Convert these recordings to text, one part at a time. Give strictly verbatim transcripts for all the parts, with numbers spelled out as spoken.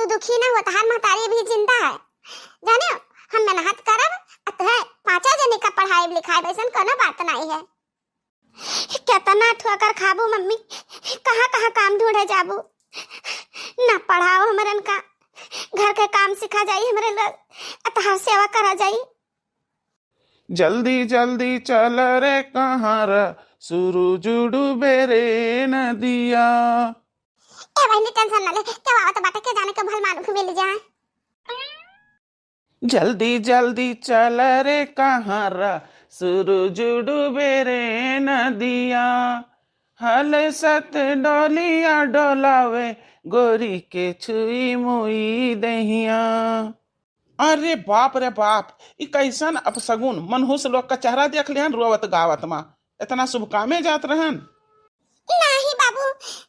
तू दुखी ना हो, तहार महतारी अभी जिंदा है। जाने, हम मेहनत करब, अ तोहे पाँचों जने का पढ़ाई लिखाई, वैसन कोनो बात नहीं है। केतना ठोकर खाबू मम्मी, कहाँ कहाँ काम ढूंढे जाबू। ना पढ़ाओ हमरन का, घर के काम सिखा जाई हमरे लोग, अ तोहार सेवा करा जाई। जल्दी जल्दी चल रे कहाँ रा, सूरज डूबे रे नदिया। ए बहिनी, tension ना ले, केहू आवत बाटे, के जाने के भल मानुख मिल जाए। जल्दी जल्दी चल रे कहाँ रा, सूरज डूबे रे नदिया। हलसत डोलिया डोलावे, गोरी के छुई मुई दहिया। अरे बाप रे बाप, ई कैसन अपसगुन, मनहूस लोग का चेहरा देख लिहन रोवत गावत मा। इतना शुभ कामे जात रहन। नाही बाबू,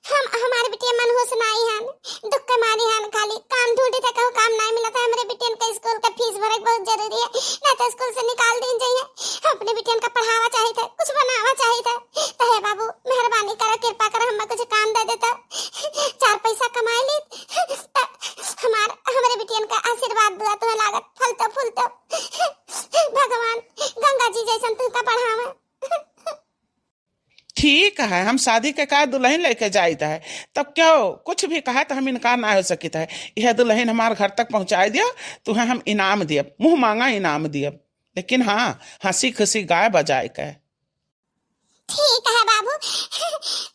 हम, हमार बिटिया मनहूस नाही हन, दुख के मारी हन, खाली काम ढूंढी थे, कहूँ काम नाही मिलत है। हमरे बिटियन के स्कूल के फीस भरे के बहुत जरूरी है, ना तो स्कूल से निकाल दीन जाइए। हम अपने बिटियन का पढ़ावा चाहित है, कुछ बनावा चाहित है। तो हे बाबू, मेहरबानी करो, कृपा करो, हमें कुछ काम दे देता, चार पैसा कमाई ली, त हमार, हमरे बिटियन का आशीर्वाद दुआ तुम्हें लागत फलतो फूलतो। भगवान गंगा जी जैसन तुमका बढ़ावे। ठीक है, हम शादी के का दुल्हन लेके जाइत है, तब क्यों कुछ भी कहा तो हम इनकार ना हो सकित है। यह दुल्हन हमार घर तक पहुँचाई दियो, तुम्हें हम इनाम दियब, मुँह मांगा इनाम दियब, लेकिन हाँ, हँसी खुशी गाय बजाए के। ठीक है बाबू,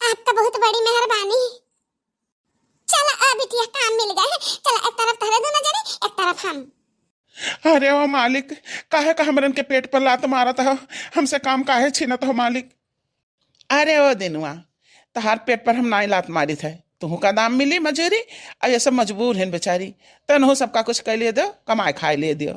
आपका बहुत बड़ी मेहरबानी। चला, आ बिटिया, काम मिल गए है। चला, एक तरफ तहरे दोनों जने, एक तरफ हम। अरे ओ मालिक, काहे का हमरन के पेट पर लात मारत हो? हमसे काम काहे छीनत हो मालिक? अरे ओ दिनुआ, तहार पेट पर हम नाई लात मारित है, तुहू का दाम मिली मजूरी। अब ये सब मजबूर हैं बेचारी, तनहू सबका कुछ कर लिए दो, कमाए खाए लिए दियो।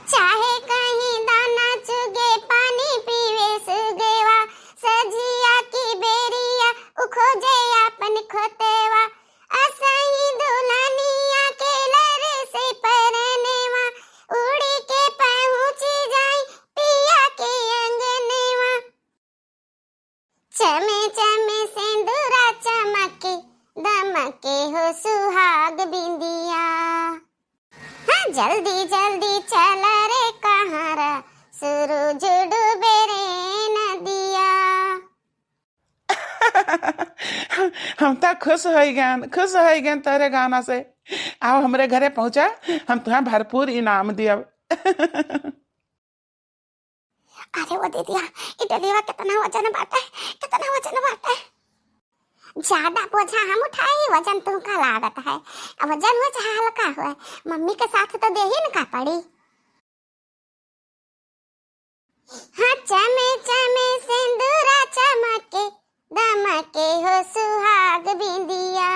चाहे कहीं दाना चुगे, पानी पीवे सुगेवा, सजिया की बेरिया उ खोजे आपन खोतेवा। असही दुल्हनिया के लर से परनेवा, उड़ी के पहुँची जाई पिया के अंगनेवा। चमे चमे सेंदुरा चमके, दमके हो सुहाग बिंदिया। हाँ, जल्दी जल्दी चल रे कहाँ रा, सूरज डूबे रे नदिया। हम तो खुश हो गए, खुश हो गए तेरे गाना से। आओ हमरे घरे पहुँचा, हम तुम्हें भरपूर इनाम दियब। अरे वो दीदिया, ई डलिया कितना वजन बाटे, कितना वजन बाटे। ज्यादा बोझा हम उठाई, वजन तुमका लागत है। अब वजन हो चाहे हल्का हो, मम्मी के साथ तो देही न का पड़ी। हाँ, चमे चमे सिंदूरा चमके, दमके हो सुहाग बिंदिया।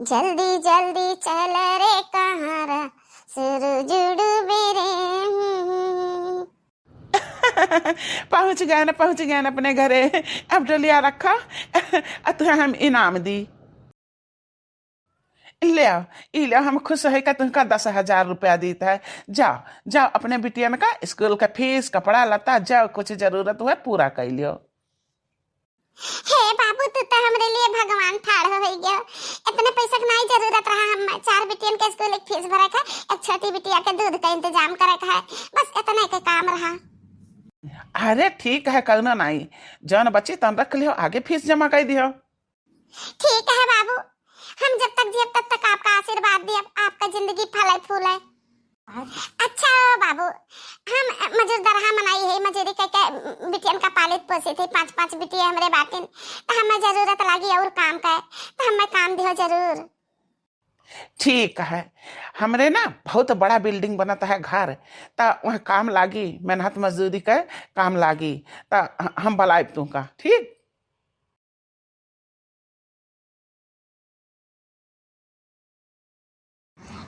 जल्दी जल्दी चल रे कहाँ रा, सूरज डूबे रे। पहुँच गए न, पहुँच गए न अपने घरे। अब डलिया रखा, अ तुहें हम इनाम दी। ले आओ, ई ले आओ, हम खुश है का तुमका दस हजार रुपया दीत है। जाओ, जाओ, अपने बिटियन का स्कूल का फीस, कपड़ा लत्ता, जो कुछ जरूरत हुए, पूरा कर लियो। हे बाबू, तू तो हमरे लिए भगवान ठाढ़ हो गयो। इतने पैसा के नाई जरूरत रहा, हम चार बिटियन के स्कूल एक फीस भरे का, एक छोटी बिटिया के दूध का इंतजाम करे का है, बस इतने के काम रहा। अरे ठीक है, कौनो नाई, जौन बची तौन रख लियो, आगे फीस जमा कर दियो। ठीक है बाबू, हम जब तक जियब तब तक आपका आशीर्वाद दियब, आपका जिंदगी फले फूले। अच्छा बाबू, हम मजूर दरहा मनाई है, मजूरी करके बिटियन का पालित पोसित है, पाँच पाँच बिटिया हमरे बाटिन, तो हमें जरूरत लागी और काम का, तो हमें काम दियो जरूर। ठीक है, हमरे ना बहुत बड़ा building बनत है घर, तो वहाँ काम लागी, मेहनत मजदूरी के काम लागी, तो हम बुलाइब तुमका, ठीक?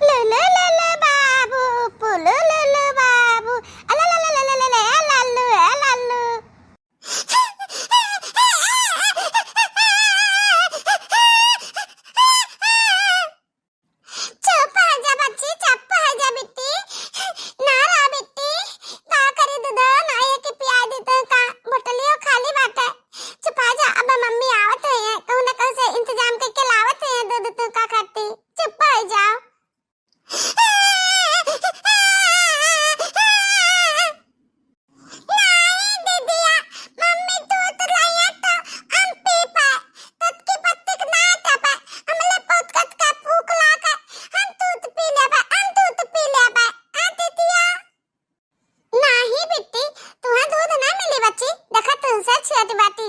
लुलु लुलु बाबू, पुलु लुलु बाबू, अला ला ला ला ला ला ला, अलालू, अलालू। चुप हो जा बच्ची, चुप हो जा बिट्टी। ना रा बिट्टी, का करी दूध, ना ये के पिया दी तो का, बोतलियो खाली बाटे।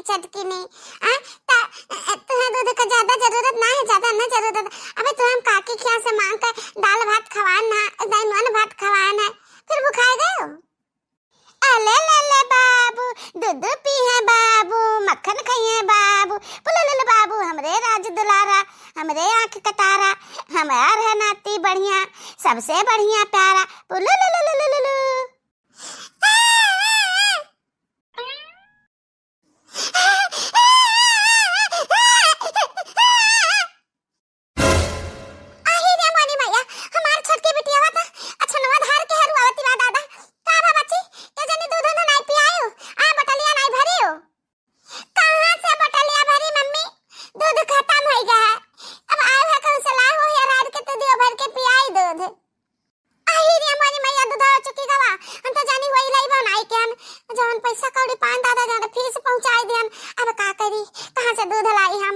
छटकिनी। आ, त, अ, तुहें दूध क ज्यादा जरूरत ना है, ज्यादा ना जरूरत। अबे तुहें हम काकी खिया से मांग के दाल भात खवान ना, दाई नून भात खवान है, फिर भुखाए गयो। अले ले ले बाबू, दूध पीहे बाबू, मक्खन खाइहे बाबू, पुलुलुल बाबू, हमरे राज दुलारा, हमरे आँख कटारा, हमार है नाती बढ़िया, सबसे बढ़िया प्यारा, पुलुलुलुलुलुलु। आही रे मोरी मैया, हमार छोटकी बिटिया बा त अछनवा धार के हरुआवती बा दादा। का बा बच्ची, के जनी दूध उध नाई पियायु, आ बटलिया नाई भरियु। कहाँ से बटलिया भरी मम्मी, दूध खतम होइ गया है। अब आयु है कहूँ से लाए हो या रात के तो दियो भर के पियाई दूध। आही रे मोरी मैया, दूधवा चुकी गवा, हम तो जानी वही लाई बनाई के हम, जवन पैसा कौड़ी पान दादा जाने फीस पहुँचाई दिहन। अब का करी, कहाँ से दूध लाई हम?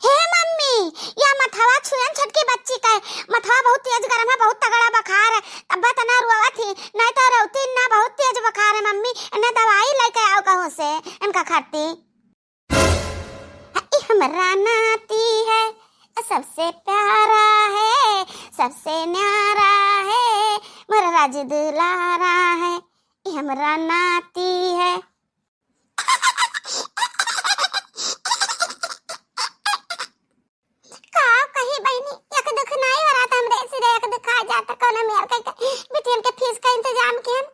हे मम्मी, या मथवा छुएन छोटकी बच्ची का, मथवा बहुत तेज गरम है, बहुत तगड़ा बुखार है, तब तना रोवत ही, नहीं तो रोती ना, बहुत तेज बुखार है मम्मी, इन्हें दवाई लेके आओ कहूँ से, इनका खाती। ई हमरा नाती है, सबसे प्यारा है, सबसे न्यारा है, मोर राज दुलारा है, ई हमरा नाती है। का कही बहिनी, एक दुख नाई हो रहा था हमरे सिरे, एक दुख आ जाता कौनो मेर के बिटियन के फीस का इंतजाम किहन।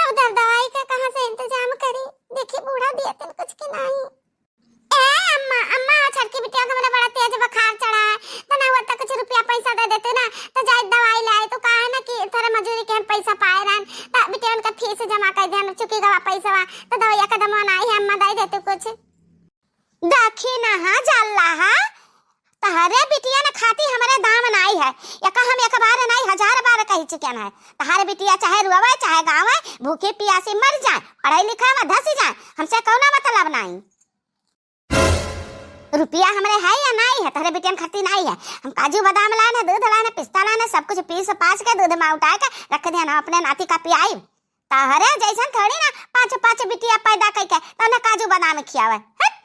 अब दर दवाई का कहाँ से इंतजाम करी? देखी बूढ़ा दिया तन कुछ के नाई। ए अम्मा, अम्मा, छोटकी बिटिया के हमरा बड़ा तेज बुखार चढ़ा है, तो ना होता कुछ रुपया पैसा दे देते ना, तो जाए दवाई ले आए। तो कहा है ना कि तोरे मजूरी के हम पैसा पाए रहन, तो बिटिया उनका फीस जमा कर दिया, चुकी गवा पैसा, तो दवाइया का दमवा ना आई है, अम्मा दे देते कुछ। देखी ना, हाँ, जाल्ला, हाँ, तहरे बिटिया न खाती हमरे दाम नाई है, एका हम एक बार नाई, हजार बार कही चुकियन है, तहरे बिटिया चाहे रोवे, चाहे गावे, भूखी पियासी मर जाए, पढ़े लिखे में धसी जाए, हमसे कौनो मतलब नाई। रुपया हमरे है या नाई है, तहरे बिटियन खाती नाई है। हम काजू बादाम लान है, दूध लान है, पिस्ता लान है, सब कुछ पीस पास के दूध में उठा के रख दिया ना, अपने नाती का पियाई। तहरे जैसन थोड़ी ना पाँच पाँच बिटिया पैदा कई के तने काजू बादाम खियावे। हट।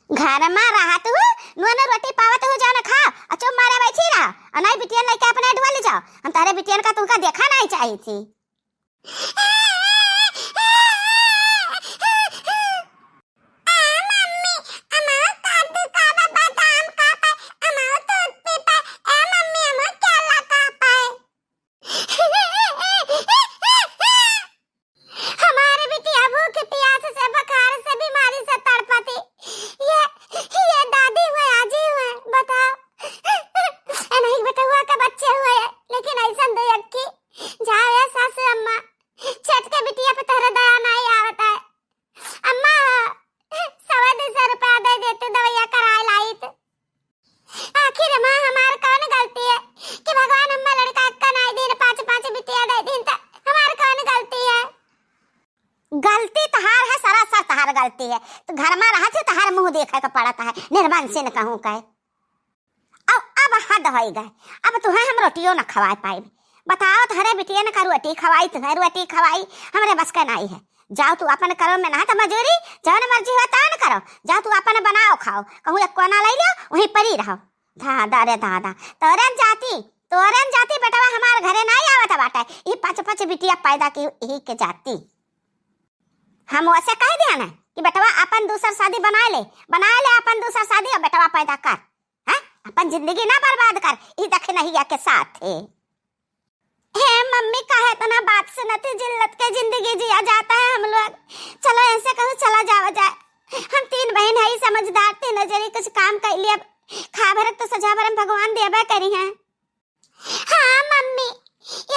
घर में रहत हूँ, नून रोटी पावत हूँ, जान खाओ, आ चुप मारे बैठी रहा, और नहीं बिटियन लेके अपने ढोल जाओ। हम तहरे बिटियन का तुमका देखा नहीं चाहिए थी। ए मम्मी, अमाओ काजू खाबे, बादाम खाबे, अमाओ दूध पीबे, ए मम्मी, अमाओ केला खाबे। हमारे बिटिया भूख प्यास से, बुखार से, बीमारी से तड़पती। ये, ये दादी हुए, आजी हुए, बताओ। ए नहीं बेटहुआ के बच्चे हुए, लेकिन ऐसन दो अक्की। जाओ ए सासू अम्मा, छठ के बिटिया पे तोहरे दया नहीं आवत है। अम्मा, सवा दो सौ रुपया दे देते, दवाइया कराए लाइत। आखिर माँ, हमार कौन गलती है कि भगवान अम्मा लड़का का नाई दिन पाँच पाँच बिटिया दे दिन, त हमार कौन गलती है? गलती तहार है, सरासर तहार गलती है। तो घर में रहत ही तहार मुँह देखे के पड़त है, निर्बंसिन कहूँ के। अब, अब हद होई गए, अब तुहें हम रोटियो न खवाए पाइब। बताओ, तोहरे बिटियन का रोटी खवाई, तुहें रोटी खवाई, हमरे बस का नाई है। जाओ तू अपन करो मेहनत मजूरी, जौन मर्जी हो तौन करो। जाओ तू अपन बनाओ खाओ, कहूँ एक कोना ले लियो, वहीं परी रहो। दादा रे दादा, तोरन जाती, तोरन जाती बेटवा हमार घरे नाई आवत बाटे, ई पाँच पाँच बिटिया पैदा की यही के जाती। हम वैसे कह दिया ना कि बेटवा अपन दूसर शादी बना ले, बना ले अपन दूसर शादी और बेटवा पैदा कर। हैं? अपन जिंदगी ना बर्बाद कर, ई दखिनहिया के साथ है। हे मम्मी, काहे इतना बात सुनत है? जिल्लत के जिंदगी जिया जाता है हम लोग। चलो ऐसे कहूँ चला जावा जाए। हम तीन बहन है, समझदार, तीनों जनी कुछ काम कर लिए। खा भरत तो सजा भरम भगवान देबे करी हैं। हाँ मम्मी,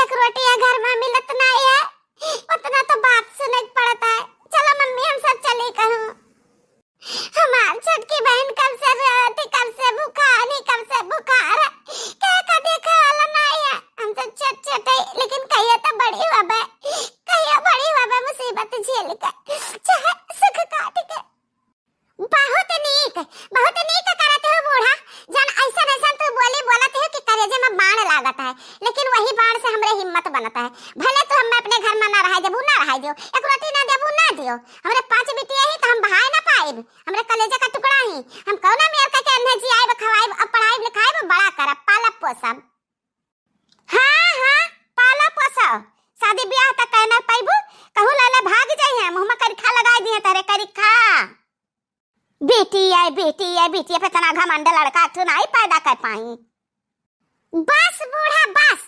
एक रोटी ये घर में मिलत नहीं है, उतना तो बात सुने के पड़ता है। चलो मम्मी, हम सब चली कहूँ। हमार छोटकी बहन कब से रोती, कब से भुखानी, कब से बुखार। के का देखे वाला नहीं है। हम सब छोट छोट है, लेकिन कहिए तो बड़ी होबे, कहिए बड़ी होबे, मुसीबत झेल के, चाहे सुख काट के। बहुत नीक, बहुत नीक करत हो बूढ़ा, जन ऐसन ऐसन तू बोली बोलत हो कि करेजे में बाण लागत है, लेकिन वही बाण से हमरे हिम्मत बनत है। भले तू हमरे कलेजा का टुकड़ा ही। हम कौना मेर का के अन्हे जियाइब, खवाइब, अब पढ़ाइब, लिखाइब, बड़ा करब, पालब पोसब। हाँ, हाँ, पालो पोसो। शादी ब्याह तक कहना पैबू, कहूँ लाला भाग जाई है, मुँह में करिखा लगाई दिए तोरे करिखा। बेटी है, बेटी है, बेटी पे इतना घमंड लड़का तू नहीं पैदा कर पाई। बस बूढ़ा बस,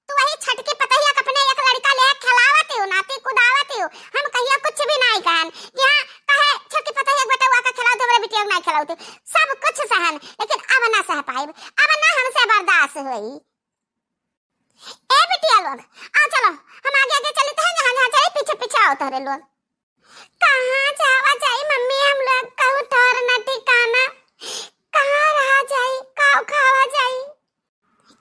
तू वही छटकी पतहिया के अपने एक लड़का ले खिलावत हो, नाती कुदावत हो। हम कहियो कुछ भी नहीं कहन कि हाँ, कहे छटकी पतहिया के बेटवा के खिलाओ, हमरे बिटिया के नहीं खिलाओ। सब कुछ सहन, लेकिन अब ना सह पाइब, अब ना हमसे बर्दाश्त होई। ए बिटिया लोग, आ चलो, हम आगे आगे चलते हैं, जहाँ जहाँ चले पीछे पीछे आओ तोरे लोग। कहाँ जावा जाई मम्मी, हम लोग कहूँ ठौर न ठिकाना, कहाँ रहा जाई, काव खावा जाई।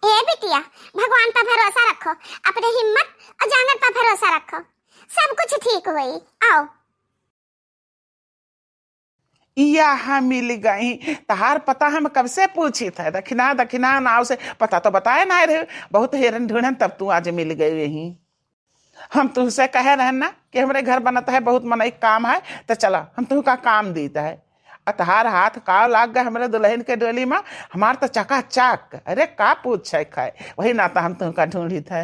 ए बिटिया, भगवान पर भरोसा रखो, अपने हिम्मत और जांगर पर भरोसा रखो, सब कुछ ठीक होई। आओ। यहाँ मिल गई। तहार पता हम कब से पूछित है, दखिना, दखिना नाव से पता तो बताए ना रहे, बहुत हेरन ढूंढन तब तू आज मिल गई यहीं। हम तुहसे कहे रहन ना कि हमरे घर बनत है, बहुत मनई काम है, तो चला हम तुहका काम दीत है। आ तहार हाथ काव लाग गए हमरे दुल्हन के डोली में, हमार तो चकाचक। अरे का पूछे खाए, वही नाता हम तुहका ढूंढित है।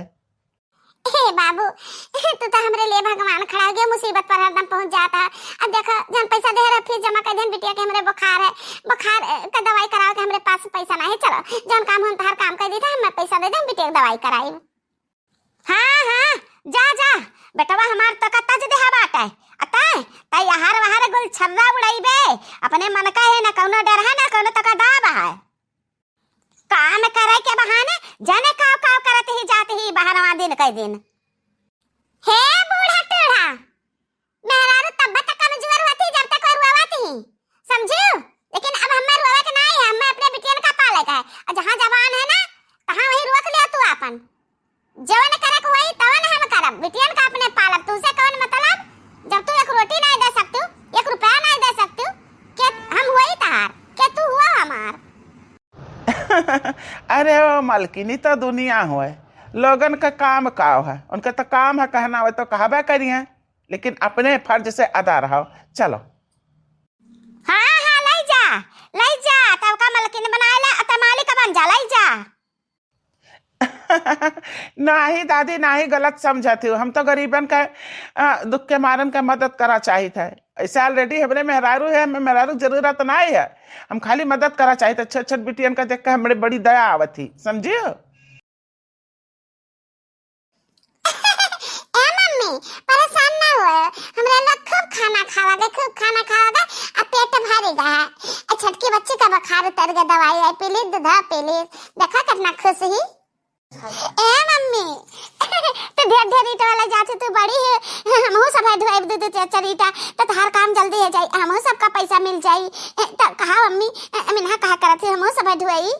हे बाबू, तू तो हमरे लिए भगवान खड़ा हो गया, मुसीबत पर हरदम पहुंच जाता है। अब देखो, जौन पैसा दे रहे, फीस जमा कर देन, बिटिया के हमरे बुखार है, बुखार, अ, का दवाई करावे के हमरे पास पैसा नहीं है। चलो, जौन काम हम तहार काम कर दी था, हमें पैसा दे दे, हम बिटिया के दवाई कराई। हाँ, हाँ, जा, जा, बेटवा हमार तो का तज देहा बाटे। अतः, तई अहार वहार गुल छर्रा उड़ाई बे, अपने मन का है ना कौनो डर है, ना कौनो तका दाब है। काम करे के बहाने जाने काव काव करत ही जात ही बहरवा दिन के दिन। हे बूढ़ा टूढ़ा, मेहरारू तब तक कमजोर होती जब तक रोवत ही, समझू? लेकिन अब हमें रोवे के नहीं है, हमें अपने बिटियन का पाले का है। और जहाँ जवान है ना, तहाँ वही रोक ले तू आपन। जवन करे के होई तवन हम करब, बिटियन का अपने पालब। तुमसे कौन मतलब? जब तू एक रोटी नहीं दे सकतू, एक रुपया नहीं दे सकतू, के हम होई तहार, के तू हुआ हमार? अरे ओ मलकिनी, तो दुनिया होए, लोगन का काम काव है, उनका तो काम है कहना होए तो कहबे करिए, लेकिन अपने फर्ज से अदा रहो। चलो। हाँ, हाँ, लई जा, लई जा, तब का मलकिन बनाए ला, त मालिक बन जा, लई जा। नाही दादी, नाही, गलत समझत हो। हम तो गरीबन का, अ, दुख के मारन का मदद करा चाहित है। ऐसे already हमरे मेहरारू है, हमें मेहरारू के जरूरत नाही है। हम खाली मदद करा चाहित है। छोट छोट बिटियन का देख के हमरे बड़ी दया आवत ही, समझियो? ए मम्मी, परेशान ना हो, हमरा लोग खूब खाना खावा दे, खूब खाना खावा दे, आ पेट भर गया है। आ छोटकी बच्ची का बुखार उतर गया, दवाई आई पी ली, दूधा पी ली, देखा कितना खुश ही। ए मम्मी, तू ढेर ढेर ईंट वाला जाती, तू बड़ी है, हमहू सब है ढुआई दू दू चार चार ईंटा, तो तहार काम जल्दी हो जाई, हमहू सबका पैसा मिल जाई। ए, तो कहा मम्मी, ए, मिनहा कहा करत है, हमहू सब है ढुआई।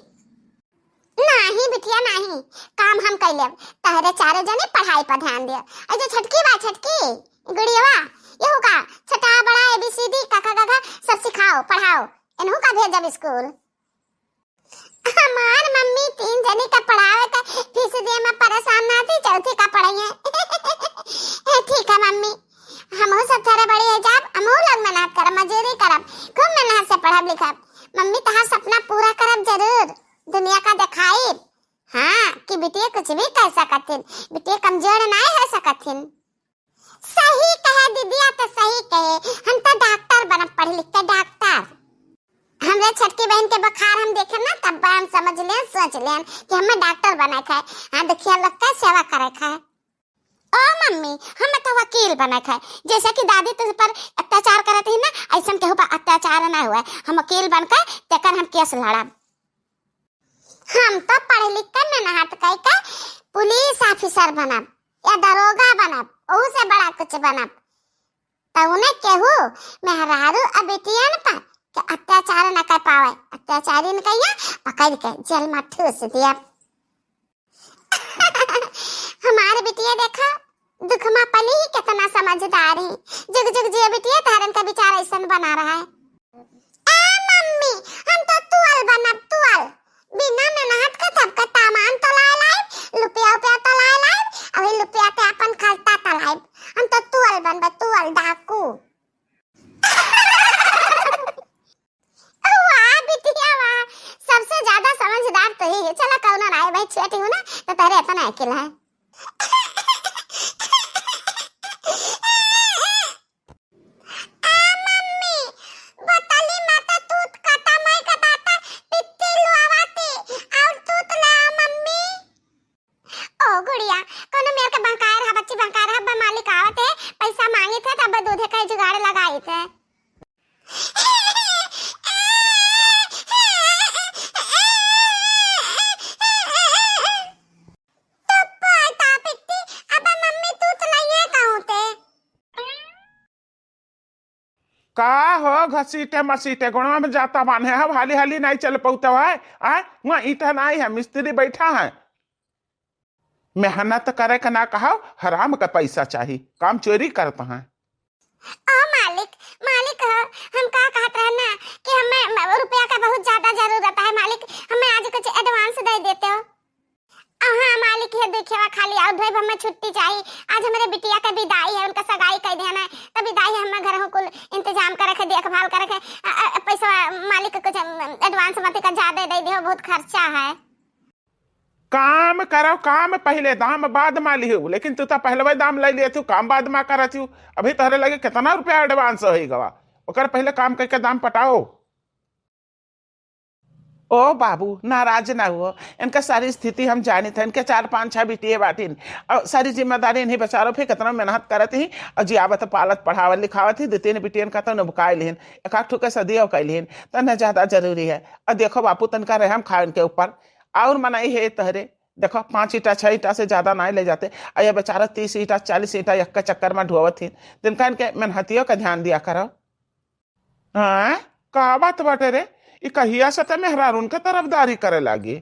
नाही बिटिया नाही, काम हम कइ लेब। तहरे चारो जने पढ़ाई पर ध्यान दे। अरे जो छटकी बा, छटकी गुड़ियवा, यहू का छटा बड़ा ए बी सी डी, काका काका सब सिखाओ, पढ़ाओ, इनहू का भेजब स्कूल। हमार मम्मी तीन जने का पढ़ावे का फीस दे में परेशान ना थी, चौथी का पढ़ाइए। ठीक है मम्मी, हमहू सब थोड़ा बड़ी हो जाब, हमहू लोग मेहनत करब, मजूरी करब, खूब मेहनत से पढ़ब लिखब। मम्मी तहार सपना पूरा करब जरूर, दुनिया का देखाइब। हाँ, कि बिटिया कुछ भी कर सकत हिन, बिटिया कमजोर नाय हो सकत हिन। सही कहे दीदिया, तो सही कहे, हम तो डॉक्टर बनब पढ़ लिख के, डॉक्टर। हमरे छोटकी बहन के बुखार हम देखे ना, तब हम समझ लेन, सोच लेन कि हमें डॉक्टर बने के है। हाँ, दुखिया लोग के सेवा करे के है। ओ मम्मी, हमें तो वकील बने के है, जैसे कि दादी तुझ पर अत्याचार करत ही ना, ऐसन केहू पर अत्याचार ना हुए। हम वकील बन के तेकर हम केस लड़ब। हम तो पढ़ लिख के मेहनत कई के पुलिस ऑफिसर बनब या दरोगा बनब, ओहू से बड़ा कुछ बनब। तउने केहू मेहरारू आ बिटियन पर के अत्याचार न कर पावे। अत्याचारी न कहिया पकड़ के जेल में ठूस दिया। हमार बिटिया देखा, दुख में पली ही कितना समझदार ही। जुग जुग जियो बिटिया, तारन का विचार ऐसन बना रहा है। ए मम्मी, हम तो तुअल बनब, तुअल। बिना मेहनत के सबके सामान तो लाए लाइब, लुपिया उपिया तो लाए लाइब, अभी लुपिया के अपन खर्चा तो लाइब। हम तो तुअल बनब, तुअल डाकू। अरे, इतना अकिल है। ए मम्मी, बोतली में तो तूत खतम होई के बात, पित्ती लुआवती, और तूत ला मम्मी। ओ गुड़िया, कोनो मेर के बहकाए रहा, बच्ची बहकाए रहा, बा मालिक आवत है, पैसा मांगित है, तब दूधे का जुगाड़ लगाइत है। तो पाता पित्ती, अब मम्मी तूत लइए कहूँ ते। का हो घसीटे मसीटे गोड़वा में जाता बान्हे हव, हाली हाली नाई चल पउतव है? आ, वहाँ ईंटा नाई है, मिस्त्री बैठा है। मेहनत करे के ना कहव, हराम का पैसा चाही, काम चोरी करत हैं। ओ मालिक, मालिक हो, हम का कहत रहे ना कि हमें म-, रुपया का बहुत ज्यादा जरूरत है मालिक, हमें आज कुछ advance दे देते हो। आ, हाँ मालिक, ये देखिए खाली और ढेर हमें छुट्टी चाहिए, आज हमारे बिटिया का विदाई है, उनका सगाई कर देना है, तो विदाई है, हमें घर हो कुल इंतजाम करे के, देखभाल करे के, अ, अ, पैसा मालिक कुछ, अम, advance मत का ज्यादा दे दियो, बहुत खर्चा है। काम करो, काम पहिले, दाम बाद मा लिहू, लेकिन तू तो पहलवे दाम ले लिए तू, काम बाद मा करत हू। अभी तोहरे लगे कितना रुपया advance होई गवा, ओकर पहिले काम करके दाम पटाओ। ओ बाबू, नाराज ना हुओ, इनका सारी स्थिति हम जानित है, इनके चार पाँच छह बिटिये बाटिन, और सारी जिम्मेदारी इन्हीं बेचारों पे कितना मेहनत करत ही, और जियावत पालत पढ़ावत लिखावत ही, दो तीन बिटियन का तो नुबकाई लिहिन, एक आध ठो के सदियों कई लिहिन, तो न ज्यादा जरूरी है। और देखो बापू, तनका रहम खा इनके ऊपर, और मनाई है तहरे, देखो पाँच ईंटा छह ईंटा से ज्यादा ना ले जाते, और ये बेचारा तीस ईंटा चालीस ईंटा एक के चक्कर में ढोवत ही, तिनका इनके मेहनतियों का ध्यान दिया करो। हाँ, का बात बाटे रे? ई कहिया से ते मेहरारून के तरफदारी करे लागी?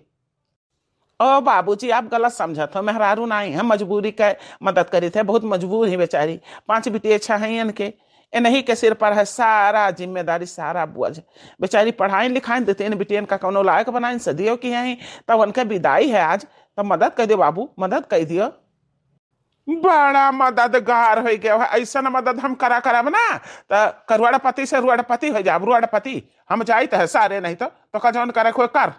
ओ बाबूजी, आप गलत समझत हो, मेहरारू नाई है, मजबूरी के मदद करी थे, बहुत मजबूर ही बेचारी, पाँच बिटिये छह हैं इनके, इन्हीं के सिर पर है सारा जिम्मेदारी, सारा बोझ। बेचारी पढ़ाई लिखाई, दो तीन बिटियन का कौनो लायक बनाई, सदियों की हैं, तब उनके विदाई है आज, तब मदद कर दियो बाबू, मदद कर दियो। बड़ा मददगार हो गया है, ऐसा न मदद हम करा करब ना, त करोड़पति से रोड़पति हो जाब, रोड़पति। हम जाइत है सारे, नहीं तो, तो का जौन करे कोई कर।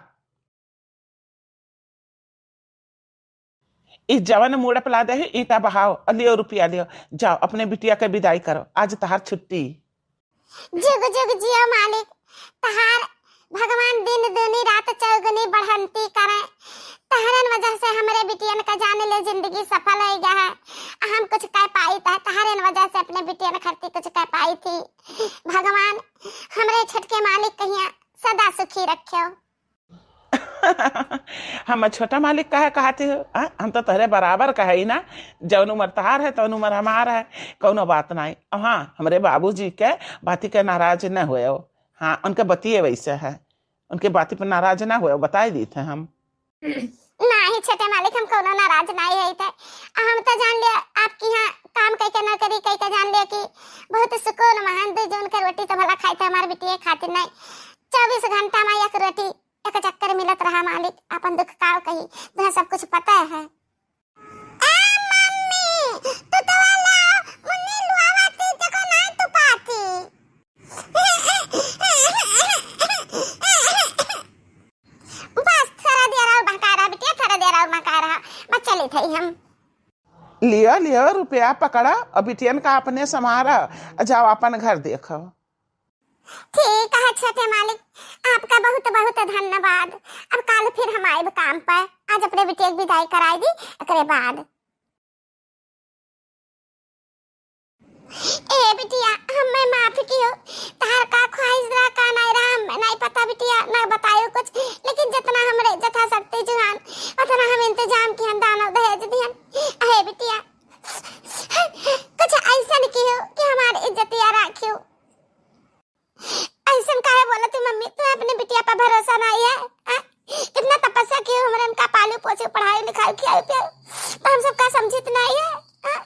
ई जवन मूड़ पे लादे है, ईंटा बहाओ, और लियो रुपया लियो, जाओ अपने बिटिया के विदाई करो, आज तहार छुट्टी। जुग जुग जियो मालिक, तहार भगवान दिन दूनी रात चौगुनी बढ़ंती करे। तहरन वजह से हमरे बिटियन का जान ले जिंदगी सफल हो गया है। हम कुछ कह पाई त तहरन वजह से अपने बिटियन खरती कुछ कह पाई थी। भगवान हमरे छोटके मालिक कहिया सदा सुखी रख्यो। हम छोटा मालिक काहे कहती हो? हाँ, हम तो तोहरे बराबर कहे ही ना, जौन उम्र तहार है तौन उम्र हमार है, कौनो बात नहीं। अब हाँ, हमरे बाबूजी के बाती के नाराज न होयो। हाँ, उनके बतिये वैसे है, उनके बाती पर नाराज ना होयो, बताई दी थे हम। नहीं छोटे मालिक, हम कौनो नाराज नहीं है थे। हम तो जान लिया आपकी यहाँ काम कई के नौकरी कई के जान लिया कि बहुत सुकून में हैं, दो जून के रोटी तो भला खाई थे हमारे बिटिये खातिर नहीं, चौबीस घंटा में एक रोटी एक चक्कर मिलत रहा मालिक, अपन दुख काव कही, तुम्हें सब कुछ पता है। ए मम्मी, तू तो वाला मुन्नी लुआवा ती, देखो ना तू पाती। बस थोड़ा देर और बहका रहा बिटिया, थोड़ा देर और बहका रहा, बस चली थे हम। लियो, लियो, रुपया पकड़ा और बिटियन का अपने संभारा, जाओ अपन घर देखो। ठीक है छोटे मालिक, आपका बहुत बहुत धन्यवाद। अब काल फिर हम आइब काम पर। आज अपने बिटिया के विदाई कराई दी, एकरे बाद। ए बिटिया, हमें माफ कियो, तहार का ख्वाहिश रहा का नहीं रहा, हमें नहीं पता बिटिया, ना बतायो कुछ, लेकिन जितना हमरे जथाशक्ति जुहान, उतना हम इंतजाम किहन, दान और दहेज दिहन। ए बिटिया, कुछ ऐसन कियो कि हमार इज्जतिया राखियो। ऐसन काहे बोलत ही मम्मी, तू अपने बिटिया पर भरोसा नहीं है, हाँ? कितना तपस्या कियो, हमरे इनका पालू पोसू, पढ़ाई लिखाई, खियाई पियाई, तो हम सब का समझित नहीं है, हाँ?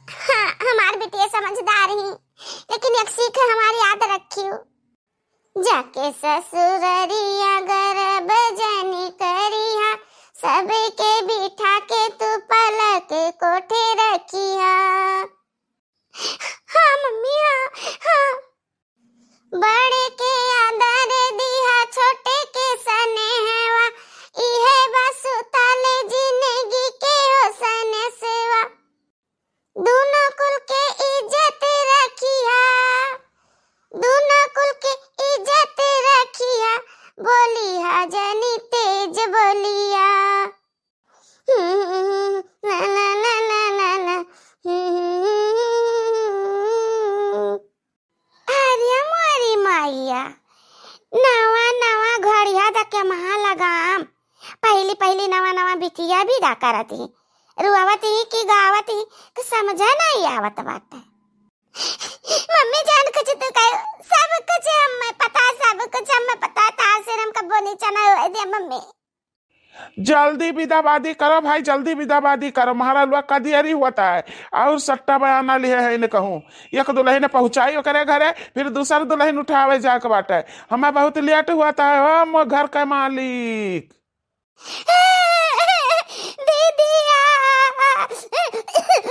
हाँ, हमार बिटिया समझदार ही, लेकिन एक सीख है हमारी, याद रखियो। जाके ससुररिया गरब जनी करिहा, सबके बिठा के तू पलक कोठे रखिहा। हाँ मम्मी, हाँ, हाँ। बड़े के आदर दिहा, छोटे के स्नेहवा, इहे बा सुतल जिन पहली नवा नवा बिटिया बिदा करत ही, रुआवत ही कि गावत ही, कि समझे नहीं आवत बाटे। मम्मी जान कुछ तू कहे, सब कुछ हमें पता, सब कुछ हमें पता, तार से हम कब्बो नीचा नहीं होए दे मम्मी। जल्दी बिदाबादी करो भाई, जल्दी बिदाबादी करो, महाराज लोग का देरी होता है। और सट्टा बयाना लिए है इन्हें कहूँ, एक दुल्हन पहुँचाई ओकरे घरे, फिर दूसर दुल्हन उठावे जाके बाटे। हमें बहुत लेट होता है, ओ मो घर के मालिक। दीदिया, दीदिया।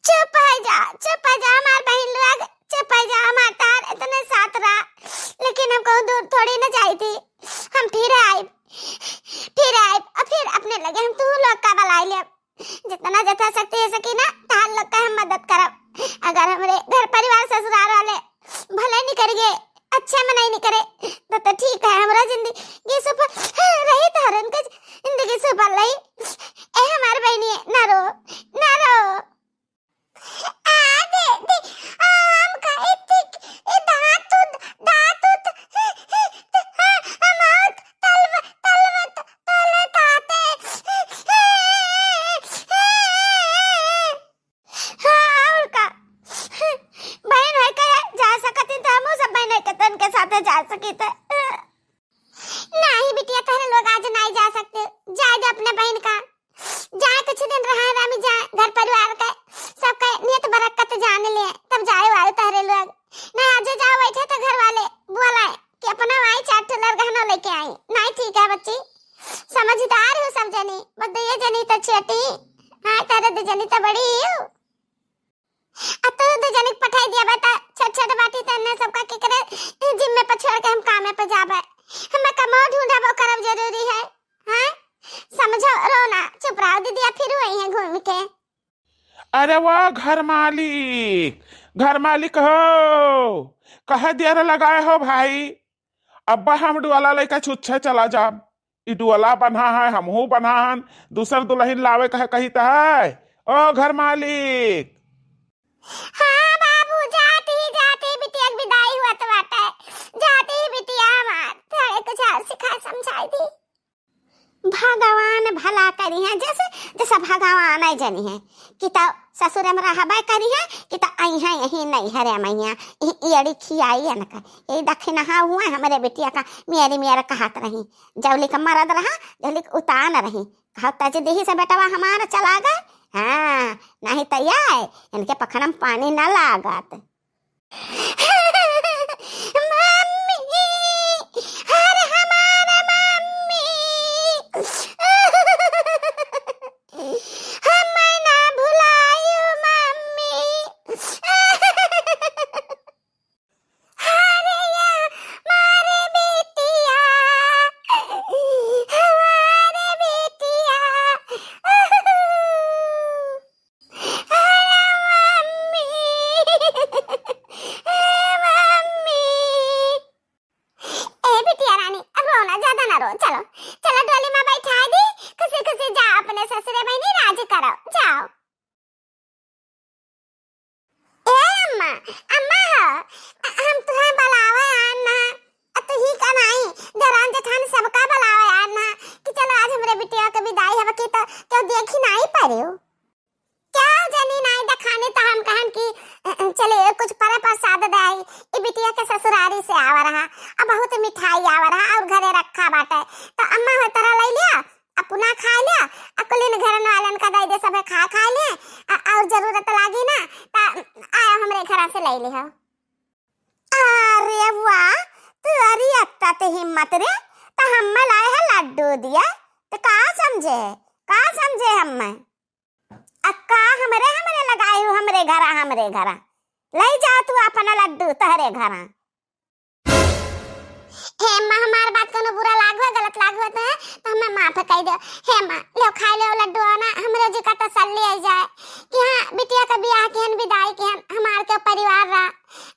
चुप हो जा, चुप हो जा हमार बहिन लोग, चुप हो जा हमार तार, इतने साथ रहा, लेकिन हम कहूँ दूर थोड़ी न जाई थी, हम फिर आइब, फिर आइब और फिर अपने लगे हम तू लोग का बुलाई लेब। जितना जथाशक्ति हो सकी ना, तार लोग का हम मदद करब। अगर हमरे घर परिवार ससुराल वाले भले नहीं करिए, अच्छे में नहीं करे, तो, तो ठीक है, हमरा जिंदगी सुफल रही, तोहरन के जिंदगी सुफल रही। ए हमार बहनी, ना रो, ना रो। आ दे, दे, आम खाई थी, ए दांत उत, दांत उत, ए, ए, ए, आ, हम आउत, तलव, तलवत, तले ताते। हाँ, और का? बहन है के जा सकत ही, तो हमहू सब बहन है के तन के साथे जा सकी थे। नहीं बिटिया, तोहरे लोग आज नहीं जा सकते, जाए दे अपने बहन का। जाए कुछ दिन रहे, रामी जाए, घर परिवार के सबके नियत बरकत जान ले, तब जाए वाले तोहरे लोग। नहीं आज जाओ बैठे तो घर वाले बोला कि अपना आई चार ठो लड़गहनो लेके आई। नहीं ठीक है बच्ची, समझदार हो सब जनी, बस दुइये जनी तो छोटी, हाँ तारे दो जनी तो बड़ी हो। आ तू दो जनी के पठाई दिया बता, छोट छोट बाटी तो इन्हें सबका के करे जिम्मे पर छोड़ के हम कामे पे जाबे। हमें कमो ढूंढबो करब जरूरी है, हाँ? समझो, रो ना, चुप रहो दीदी, फिर वही है घूम के। अरे वाह घर मालिक, घर मालिक हो, कहे देर लगाए हो भाई? अब्बा हम डुअला लइका छुच्छे चला जाब। ई डुअला बन्हा है, हमहू बन्हा हन, दूसर दुल्हन लावे कहे कहित है। ओ घर मालिक। हाँ बाबू, जाती ही जाती बिटिया के विदाई हुआ तो बाटे, जाती ही बिटिया हमार, थोड़े कुछ और सिखा समझाई दी। भगवान भला करिहैं, जैसे, जैसे भगवान है जनिहैं, कि त ससुर में रहबे करिहैं, कि त अइहैं यही नैहरे में, यही एड़ी खियाई अनका, यही दखिनहा हुआ हमरे बिटिया का, मेरी मेर कहत रही, जौलिक मरद रहा, जौलिक उतान रही, कहत तज देही से बेटवा हमार चला गए, हाँ, नहीं त ये इनके पखनम पानी न लागत। मम्मी, अरे हमार मम्मी, हमें ना भुलायो मम्मी। अरे या मारे बिटिया, हमारे बिटिया। अरे मम्मी, ए मम्मी। ए बिटिया रानी, अब रो ना, ज्यादा ना रो, चलो, चलो डोली में बैठा दी, खुशी खुशी जाओ अपने ससुरे बहिनी राज करो, जाओ। ए अम्मा, अम्मा हो, हम तुहें बुलावे आन ना, अ तुही का नाई, देरान जेठान सबका बुलावे आन ना, कि चलो आज हमरे बिटिया के विदाई हवे की तो केहू देखी नाई परियो। केहू जनी नाई देखानी तो हम कहन कि, अ, अ, चले कुछ पर प्रसाद दे आई, ई बिटिया के ससुरारी से आवा रहा, अब बहुत मिठाई आवा रहा और घरे रखा बाटे, तो अम्मा हो तोरा ले लिया, अपना खा लिया, आ कुलिन घरन वालन का दे दे, सभे खा, खा ले, आ, और जरूरत लागी ना, ता आयो हमरे घरा से ले लिहो। अरे वाह, तोरी अत्ता ते हिम्मत रे, ता हम लाए है लड्डू दिया, तो का समझे, का समझे हम मैं? अक्का, हमरे, हमरे लगाए हो, हमरे घरा, हमरे घरा। लई जा तू अपना लड्डू तहरे घरा। हे अम्मा, हमार बात कोनो बुरा लाग हुआ, गलत लाग हुआ तो है, तो हमें माफ कर दो। हे अम्मा, लो खाई लो लड्डू ना, हमरे जी का तसल्ली आई जाए कि हाँ, बिटिया का बियाह किहन, विदाई किहन, हमार के परिवार रहा,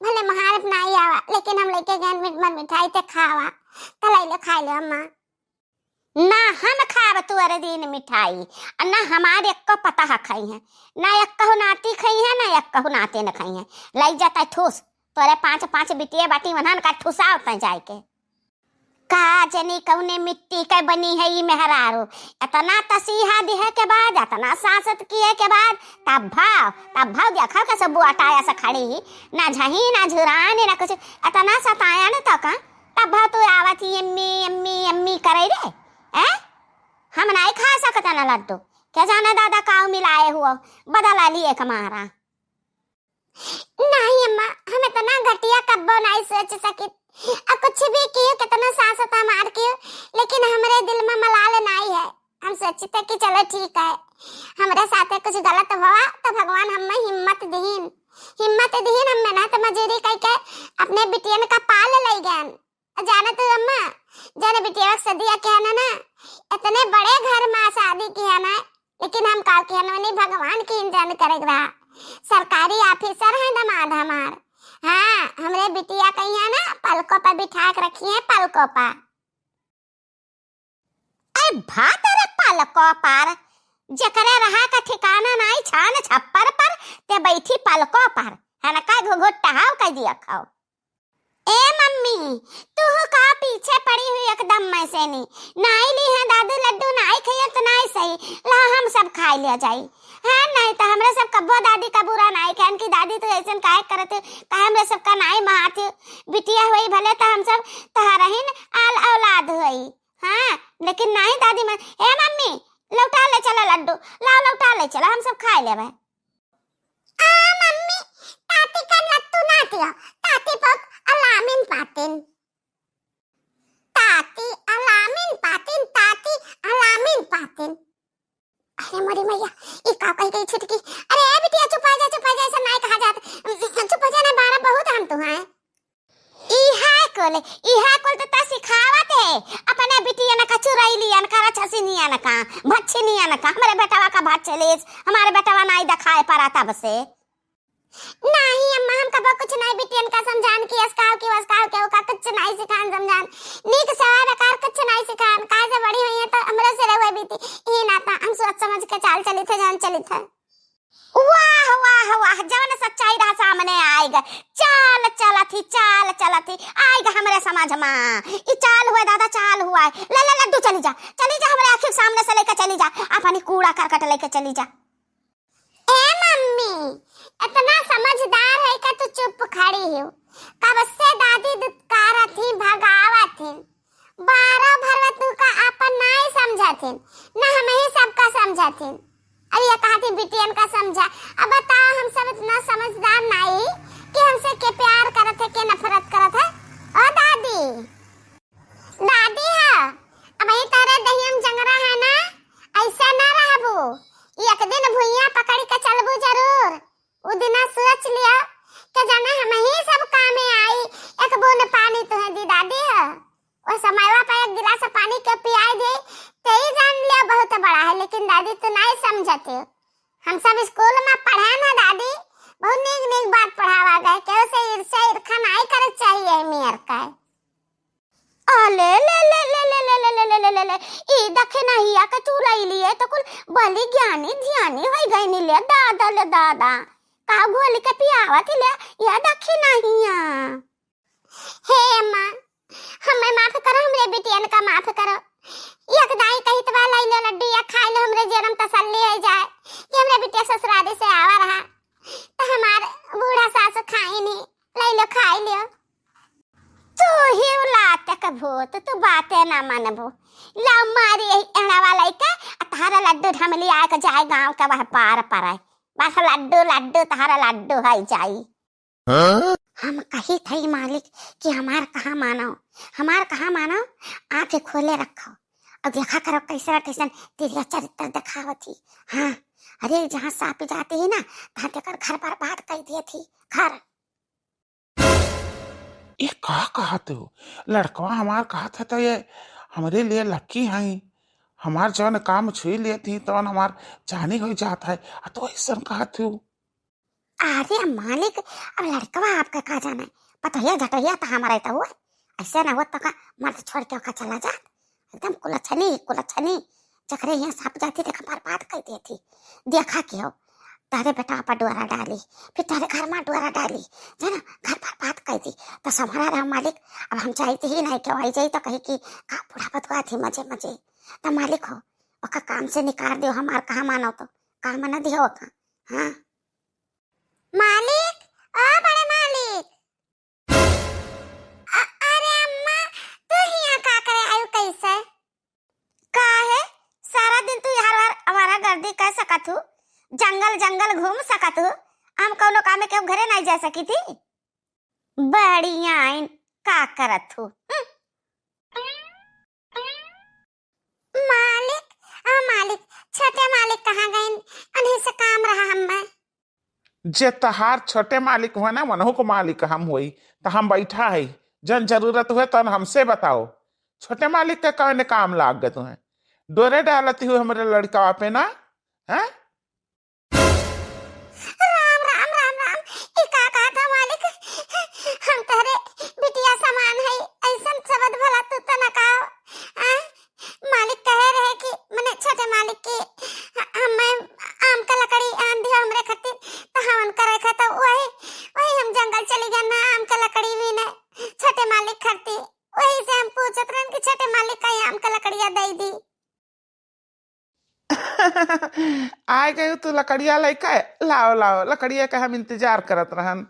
भले महारत ना आई आवा, लेकिन हम लेके गए मीठ मन मिठाई ते खावा, तो लई लो, खाई लो अम्मा। ना हम खाब तुअरे दिन मिठाई, आ ना हमारे एक्को पता है खाई है, ना एक्को नाती खाई है, ना एक्को नाते न खाई है। लई जाता है ठूस, तोरे पाँच पाँच बिटिये बाटी, वनहन का ठुसाव तै जाए के। का जनी कौने मिट्टी के बनी है ई मेहरारू। इतना तसीहा दिहे के बाद, इतना सासत किए के बाद, तब भाव, तब भाव देखा कैसे बुआटाया से खड़ी ही, ना झही, ना झुरान, ना कुछ। इतना सताया न तो का, तब भाव तू आवत ही अम्मी, अम्मी, अम्मी करे रे। हैं? हम नहीं खा सकत ना लड्डू। क्या जाने दादा काऊ मिलाए हुआ, बदला लिए के मारा। नहीं अम्मा, हम इतना घटिया कब्बो नहीं सोच सकित। अब कुछ भी कियो, कितना सासत मार कियो, लेकिन हमरे दिल में मलाल नहीं है। हम सोचित कि चलो ठीक है, हमरे साथे कुछ गलत हुआ तो भगवान हमें हिम्मत दीन, हिम्मत दीन, हम मेहनत मजूरी करके अपने बिटियन का पाल लई गए। जानत हो अम्मा, जौन बिटिया के सदिया के है ना, इतने बड़े घर में शादी किया ना, लेकिन हम का किया ना, नहीं भगवान की इंजन करे रहा। सरकारी ऑफिसर है दामाद हमार। हाँ, हमरे बिटिया कहिया ना पलकों पर बिठा के रखी है, पलकों पर। ऐ भातर पलकों पर, जेकरे रहा का ठिकाना नाई छान छप्पर पर, ते बैठी पलकों पर, है ना, का घुघुट टहाव कर दिया खाओ। ए मम्मी, तू का पीछे पड़ी हुई एकदम मैं से नी। नाई ली है दादू लड्डू, नाई खाइए तो नाई सही। ला हम सब खाई लिया जाई। हाँ, नहीं तो हमरे सब कब्बो दादी का बुरा नाई कहन कि दादी तू ऐसन काहे करत हो, काहे हमरे सब का नाई महात हो। बिटिया हुई भले तो हम सब तहरहिन आल औलाद हुई। हाँ, लेकिन नाई दादी मन, ए मम्मी, लौटा ले चला लड्डू, लाओ लौटा ले चला, हम सब खाई लेबे। आ मम्मी, ताती का लत्तू ना दियो, ताती पोक अलामिन पातिन। ताती अलामिन पातिन, ताती अलामिन पातिन। अरे मोरी मैया, ई का कही गई छुटकी? अरे ए बिटिया, चुप आ जा, चुप आ जा, ऐसा नाई कहा जात। चुप हो जा ना, बारा बहुत हम तो हैं। इहा कुल, इहा कुल तो ता सिखावत है, अपने बिटियन का चुरैलियन का, रछसिनियन का, भच्छिनियन का, हमरे बेटवा का भच्छलेस, हमारे बेटवा नाई दिखाए परा तब से। नहीं अम्मा, हम कबो कुछ नहीं बिटियन का समझान कि असकाव की वसकाव के ओका कुछ नहीं सिखान समझान। नीक सेवा बेकार कुछ नहीं सिखान। काहे से बड़ी हुई है तो हमरे से रहुए बीती। ई नाता हम सोच समझ के चाल चलित है, जान चलित है। वाह, वाह, वाह, जवन सच्चाई रहा सामने आइग। चाल चलत ही, चाल चलत ही, आइग हमरे समझ मा। ई चाल हुए दादा, चाल हुआ है। ले, ले, लड्डू चली जा, चली जा, हमरे आँखी के सामने से लेके चली जा, अपनी कूड़ा करकट लेके चली जा। ए मम्मी, इतना समझदार है का तू चुप खड़ी हो? कब से दादी दुत्कारत ही, भगावत ही, बारह भरवा तू का आपन नाई समझत ही, ना हम ही सबका समझत ही। अब ये कहत ही बिटियन का समझा। अब बताओ, हम सब इतना समझदार नाई कि हमसे के प्यार करत है, के नफरत करत है? ओ दादी, दादी है, अब ही तारे दहियम जंगरा है ना, ऐसा ना रहबू। एक दिन भुइयां पकड़ के चलबू जरूर। उ दिना सोच लिया कि जाने हम ही सब कामे आई, एक बूंद पानी तुहे दी दादी है। ओ समयवा पे एक गिलास पानी के पियाई दे, ते ही जान लिया बहुत बड़ा है, लेकिन दादी तू नहीं समझते। हम सब स्कूल में पढ़े ना दादी, बहुत नीक नीक बात पढ़ावा गए, केहू से ईर्ष्या ईर्खा नहीं करे चाहिए मेर का। अले ले ले ले ले ले ले ले ले ले ले ले, ई दखिनहिया के चुरैलिए तो कुल बली ज्ञानी ध्यानी होई गई नी ले दादा, ले दादा। का घोल के पियावत ले, ये दखिनहिया। हे अम्मा, हमें माफ करो, हमरे बिटियन का माफ करो। एक दाई कहित बा, "लई लो लड्डू या खाई लो, हमरे जनम तसल्ली हो जाए कि हमरे बिटिया ससुरारी से आवा रहा, तो हमार बूढ़ा सासु खाई नहीं, लई लो खाई लियो।" तू ही उलाते के भूत, तू बाते ना मानबू। ला मारी यही एड़ा वाला के, आ तारा लड्डू ढमली आए के जाए गांव के वह पार पर है। बस लड्डू, लड्डू, तारा लड्डू है जाई। हाँ? हम कही थई मालिक कि हमार कहाँ मानो, हमार कहाँ मानो, आँख खोले रखो, और देखा करो कैसन कैसन तिरिया चरित्र दिखावत ही। हाँ, अरे जहाँ सापी जाती ही ना, तहाँ तेकर घर बर्बाद कर दिए थी, घर। ये का कहत हो? लड़कवा हमार कहत है तो ये हमरे लिए लकी हैं। हमार जौन काम छुई लेत ही तौन हमार जानी हो जात है। आ तो ऐसन कहत हो? अरे मालिक, अब लड़कवा आपका का जाना है? पतोहिया झटोहिया तो हमारा ही तो हुआ है। ऐसे ना हुआ तो का मर्द छोड़ के ओका चला जात। एकदम कुलछनी, कुलछनी। जकरे यहाँ साप जाती देखा बर्बाद कर देती। देखा के हो, तोहरे बेटा पर डोरा डाली, फिर तोहरे घर में डोरा डाली, जाना घर बर्बाद कर दी। तो संभरा रहा मालिक, अब हम जाइत ही नहीं, केहू आई जाई तो कही कि का बूढ़ा बतुआ थी मजे मजे। तो मालिक हो, ओका काम से निकाल दियो, हमार कहा मानो तो, काम न दियो ओका। हाँ। मालिक, ओ बड़े मालिक। अ-, अरे अम्मा, तू हियाँ का करे आयु कैसे? काहे? सारा दिन तू हर हर आवारा गर्दी कर सकत हू, जंगल जंगल घूम सकत हू, हम कौनो काम में केहू घरे नहीं जा सकी थी? बढ़िया आइन, का करत हू? हम्म। मालिक, आ मालिक, छोटे मालिक कहाँ गइन? उन्हीं से काम रहा हमें। जे तहार छोटे मालिक हुए ना, वनहु को मालिक हम होई, त हम बैठा है। जन जरूरत हुए तन हमसे बताओ। छोटे मालिक के कौन काम लाग गए तुम्हें? डोरे डालती हुए हमरे लड़का पे ना, हैं? राम, राम, राम, राम। ई का कहत ह मालिक? हम तोहरे बिटिया समान है, ऐसन शब्द भला तू तो न कहो। आ? मालिक कहे रहे कि मने छोटे मालिक के ह-, हमें आम का लकड़ी आन दियो हमरे खातिर, तो हम उनका रखे तो वही, वही हम जंगल चली गए ना, आम का लकड़ी भी नहीं, छोटे मालिक खातिर। वही से हम पूछत रहन कि छोटे मालिक का आम का लकड़िया दे दी। आए गए तू लकड़िया लेके? लाओ, लाओ, लकड़िया का हम इंतजार करत रहन।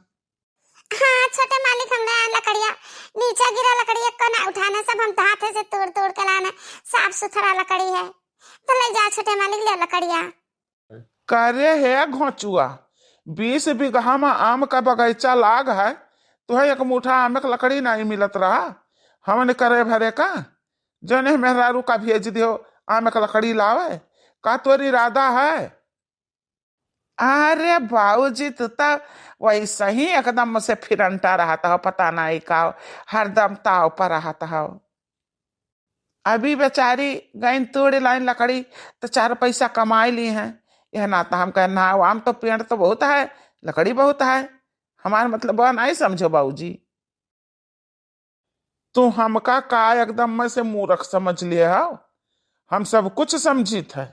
हाँ, छोटे मालिक, हमने लकड़िया नीचे गिरा लकड़िया को ना उठाना, सब हम हाथे से तोड़ तोड़ के लाना, साफ सुथरा लकड़ी है। तो ले जा छोटे मालिक, ले लकड़िया। करे हे घोचुआ, बीस बीघा में आम का बगीचा लाग है, तुहे एक मुठा आम के लकड़ी नहीं मिलत रहा, हमन करे भरे का? जने मेहरारू का भेज दियो आम के लकड़ी लावे, का तोर इरादा है? अरे बाबूजी, तू तो वैसे ही एकदम से फिरंटा रहत हो, पता नहीं का, हरदम ताव पर रहत हो। अभी बेचारी गइन तोड़े लाइन लकड़ी, तो चार पैसा कमाई ली हैं। यह ना तो हम कहे ना, आम तो पेड़ तो बहुत है, लकड़ी बहुत है, हमार मतलब वह नहीं समझो बाबूजी। तू हमका का एकदम में से मूर्ख समझ लिए हो? हम सब कुछ समझित है।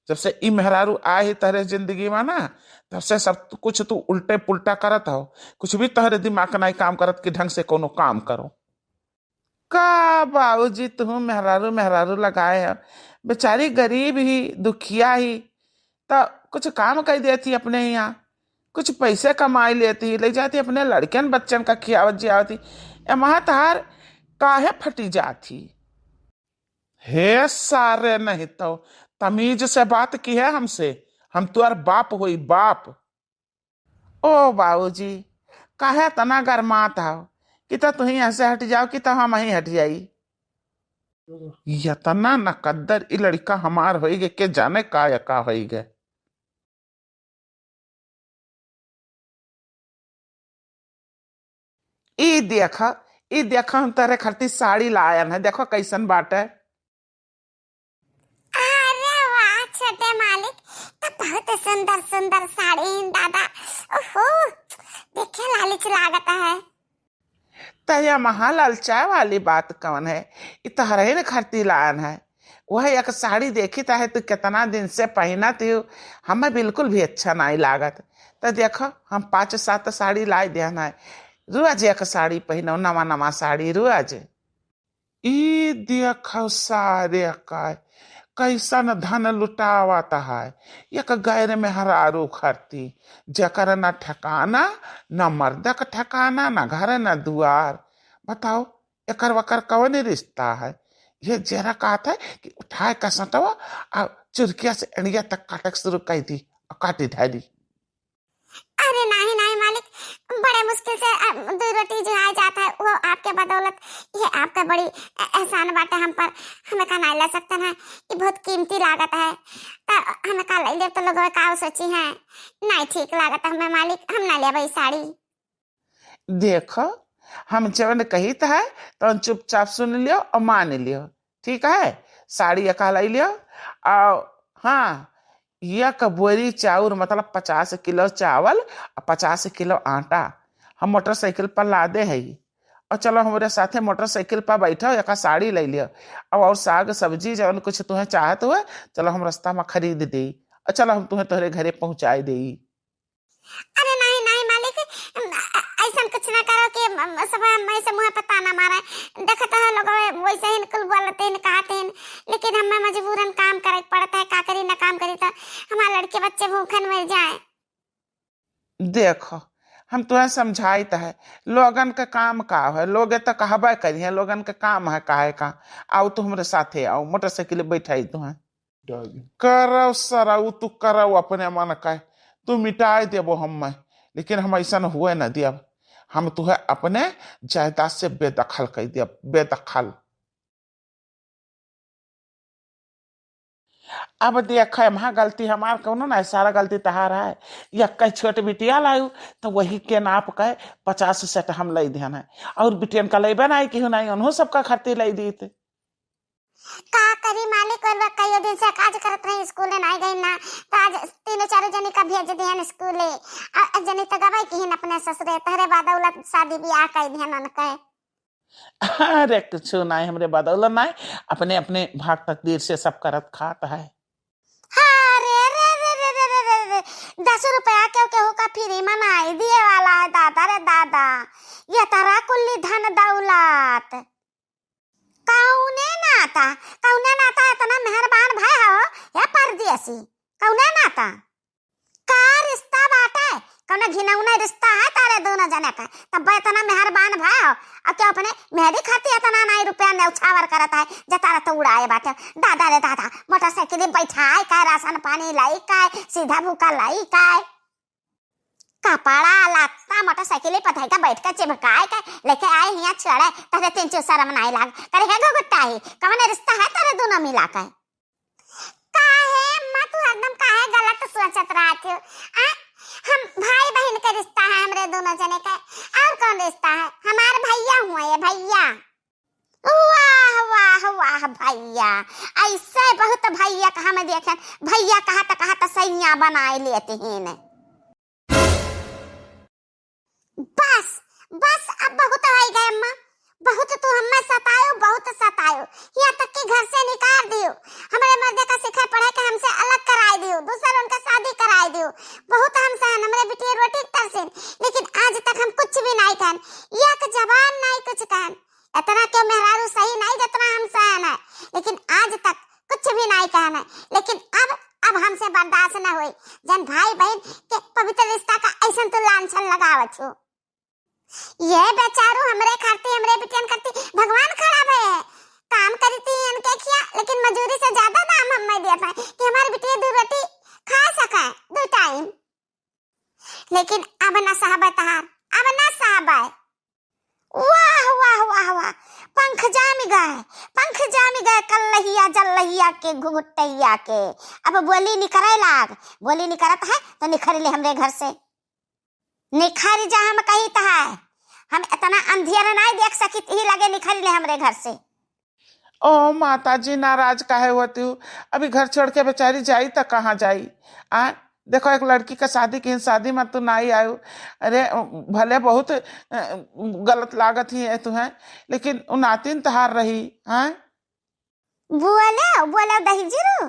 जब से ई मेहरारू आए ही तहरे जिंदगी में ना, तब से सब कुछ तू उल्टे पुल्टा करत हो। कुछ भी तहरे दिमाग नहीं काम करत कि ढंग से कोनो काम करो। का बाबूजी, तू मेहरारू मेहरारू लगाए हो? बेचारी गरीब ही, दुखिया ही, त कुछ काम कर देती अपने यहाँ, कुछ पैसे कमाई लेती, ले जाती अपने लड़कन बच्चन का खियावत जियावती। एमा तहार काहे फटी जाती? हे सारे, नहीं तो तमीज से बात की है हमसे, हम तुअर बाप होई, बाप। ओ बाबूजी, काहे तना गरमात हो कि तो तुही यहाँ से हट जाओ कि तो हम ही हट जाई। यतना नकद्दर ई लड़का हमार होई गे, के जाने का या का होई गे। ई देखा, ई देखा, हम तोरे खातिर साड़ी लायन है, देखो कैसन बाटे। अरे वाह छोटे मालिक, तो बहुत सुंदर सुंदर साड़ी हैं दादा। ओहो, देखे लालिच लागत है। तो ये महा ललचाए वाली बात कौन है? ई तोहरे न खातिर लायन है। वह एक साड़ी देखी तो है, तू कितना दिन से पहनत हो, हमें बिल्कुल भी अच्छा नहीं लागत। तो देखो, हम पाँच सात साड़ी लाई देन है, रोज एक साड़ी पहनो, नवा नवा साड़ी रोज। ई देखो सारे का कैसन धन लुटावत है, एक गैर मेहरारू खरती, जेकर न ठिकाना, न मर्द क ठिकाना, न घर न दुआर। बताओ, एकर वकर कवन रिश्ता है? ये जरा कहत है कि उठाए का सटवा आ चुरकिया से एड़िया तक काटे के शुरू कर दी और काटी धारी। अरे नाही, नाही मालिक, बड़े मुश्किल से, अ, दुइ रोटी जुहाय जात है, वो आपके बदौलत, ये आपका बड़ी ए-, एहसान बाटे हम पर। हमें का नाई ले सकते हैं, ये बहुत कीमती लागत है, तो हमें का ले लेब तो लोग का सोची हैं, नाई ठीक लागत हमें मालिक, हम ना लेबै साड़ी। देखो, हम जवन कहित है, तवन चुपचाप सुन लियो और मान लियो, ठीक है? साड़ी एक लै लियो, और हाँ, एक बोरी चाउर, मतलब पचास किलो चावल और पचास किलो आटा हम मोटरसाइकिल पर लादे है। और चलो हमरे साथे मोटरसाइकिल पर बैठो, एक साड़ी लै लियो, और, और साग सब्जी जवन कुछ तुहें चाहत हुए, चलो हम रास्ता में खरीद देई, और चलो हम तुहें तोहरे घरे पहुँचाई देई। अरे नहीं, नहीं मालिक, अ-, अइसन कुछ ना करो कि म-, म-, सब हम ऐसे मुँह पे ताना मारे। देखत है लोग वैसे ही कुल बोलत हैं, कहत हैं, लेकिन हमें मजबूरन काम करे के पड़त है, का करी ना काम करी तो हमारे लड़के बच्चे भूखन मर जाए। देखो, हम तुहें समझाइत है, लोगन के काम का है, लोगे तो कहबे करिहें, लोगन के काम है काहे का। आओ तू हमरे साथे आओ, मोटरसाइकिल बैठाई तुहें। करौ सरऊ, तू करौ अपने मन का, तू मिटाए देबो हम्मे, लेकिन हम अइसन हुए न दियब। हम तुहे अपने जायदाद से बेदखल कर दियब, बेदखल। अब देख, एम्हा गलती हमार कौनो ना है, सारा गलती तहार है। यक्कै छोट बिटिया लायू, तो वही के नाप के पचास सेट हम लै दिहन है, और बिटियन का लैबे ना है, केहू नहीं, उन्हों सबका खर्ची लै दीत। का करी मालिक, और बा कईयो दिन से काज करत रही, स्कूल में नाई गई ना, तो आज तीनों चारों जनी का भेज दिहन स्कूले। आ, आ जनी तो गवाई किहिन अपने ससुरे, तहरे बदौलत शादी ब्याह कई दिहन उनके। अरे कुछ नाई, हमरे बदौलत नाई, अपने, अपने भाग तकदीर से सब करत खात है। अरे, रे, रे, रे, रे, रे, रे, रे, दस रुपया केहू, केहू का फ्री में नाई दिए वाला है दादा रे दादा, ये तारा कुल्ली धन दौलत। कौने नाता, कौने नाता इतना मेहरबान भय हो, हे परदेसी? कौने नाता? का रिश्ता बाटे? कौनो घिनौना रिश्ता है तारे दोनों जने का? तब इतना मेहरबान भय हो, अब क्या अपने मेहरी खाती इतना नाई रुपया न्यौछावर करत है, जतारा तो उड़ाए बाटे। दादा रे दादा, मोटरसाइकिल बैठाए का, राशन पानी लाई का, सीधा भूखा लाई का। कपड़ा लत्ता मोटरसाइकिल पर धइका बैठ के चिपकाए के लेके आए हियाँ छेड़े, तहरे तीन चीज शर्म नाई लाग। करे हे घुघुट्टा ही, कवन रिश्ता है तोरे दोनों मिला के? काहे अम्मा तू एकदम काहे गलत सोचत रहत हो? आ? हम भाई बहन के रिश्ता है हमरे दोनों जने के, और कौन रिश्ता है? हमार भैया हुआ ये भैया। वाह, वाह, वाह भैया, ऐसे बहुत भैया का हम देखेन, भैया कहा त, कहा त सैया बनाए लेते हैं। बस, बस, अब बहुत होइ गए अम्मा, बहुत तू हमें सतायो, बहुत सतायो, यहाँ तक कि घर से निकाल दियो, हमरे मर्दे का सिखाए पढ़ाए के हमसे अलग कराए दियो, दूसर उनका शादी कराए दियो, बहुत हम सहन, हमरे बिटिया रोटी तरसिन, लेकिन आज तक हम कुछ भी नाई कहन, एक जबान नाई कुछ कहन। इतना क्यों मेहरारू सही नाई जितना हम सहन है, लेकिन आज तक कुछ भी नाई कहन है, लेकिन अब, अब हमसे बर्दाश्त न होई। जन भाई बहन के पवित्र रिश्ता का ऐसन तू लांछन लगावत हो। ये बेचारू हमरे खातिर, हमरे बिटियन खातिर भगवान खड़ा भए है। काम करी थी इनके खिया, लेकिन मजूरी से ज्यादा दाम हम मैं दिया था कि हमारी बिटिया दो रोटी खा सके, दो टाइम। लेकिन अब न सहबे तहार, अब न सहबे। वाह, वाह, वाह, वाह, पंख जाम गए, पंख जाम गए कल्लहिया जल्लहिया के घुघुटैया के। अब बोली निकरे लाग, बोली निकरत है तो निखर ले हमरे घर से। निखर जा, हम कहित है, हम इतना अंधियर नाई देख सकित ही लगे, निखर ले हमरे घर से। ओ माता जी, नाराज काहे होती हूँ? अभी घर छोड़ के बेचारी जाई त कहाँ जाई? आ, देखो, एक लड़की का शादी की शादी में तू नाई आयु। अरे, भले बहुत, अ, गलत लागत ही है तुहें, लेकिन उ नातिन तहार रही, हाँ? बोले, बोले दही जीरू,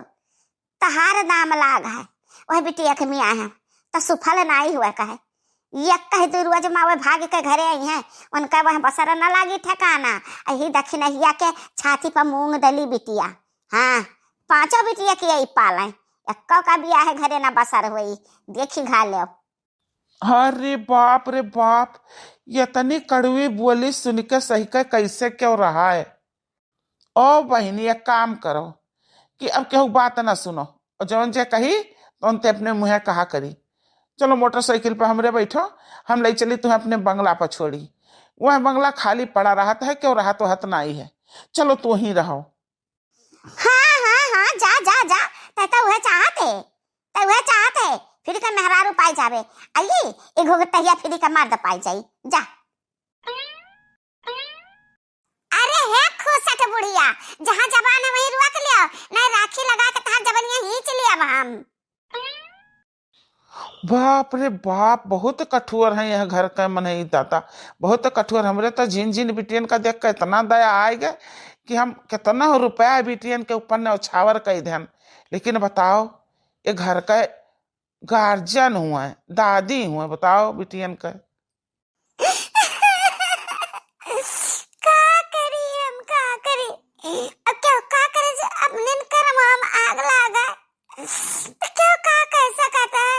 तहार दाम लाग है, वह बिटिया के मियाँ है, त सुफल नाई हुआ कहे। ये कह दू रोज माँ वह भाग के घरे आई हैं, उनका वह बसर न लागी ठिकाना। यही दखिनहिया के छाती पर मूंग दली बिटिया। हाँ, पांचों बिटिया के यही पालें, एक्को का बियाह घरे न बसर हुई, देखी घा लेव। अरे बाप रे बाप, इतनी कड़वी बोली सुन के सही के कैसे क्यों रहा है? ओ बहिनी, एक काम करो कि अब केहू बात ना सुनो, और जौन जे कही तौन ते अपने मुँहे कहा करी। चलो मोटरसाइकिल पे हमरे बैठो, हम लइ चली तुहें अपने बंगला पर छोड़ी। वह बंगला खाली पड़ा रहत है, क्यों रहत वहत नाई है। चलो तू ही रहो। हाँ, हाँ, हाँ, जा, जा, जा। तै तो उहे चाहत है, तै उहे चाहत है। फिर के मेहरारू पाई जाबे। आई, एगो के तहिया फिर के मर्द पाई जाई। जा। अरे हे खुसट बुढ़िया, जहाँ जबान है वहीं रोक लियो, नहीं राखी लगा के तहार जबनिया खींच लिया हम। बाप रे बाप, बहुत कठोर है यह घर का मनई दादा, बहुत कठोर। हमरे तो जिन जिन बिटियन का देख के इतना दया आए गए कि हम कितना रुपया बिटियन के ऊपर न्यौछावर कर देन। लेकिन बताओ, ये घर का गार्जियन हुए, दादी हुए, बताओ बिटियन का। का करी हम, का करी? अब क्यों का करे जे अपने कर्म हम आग लागा? तो क्यों का कह सकत है?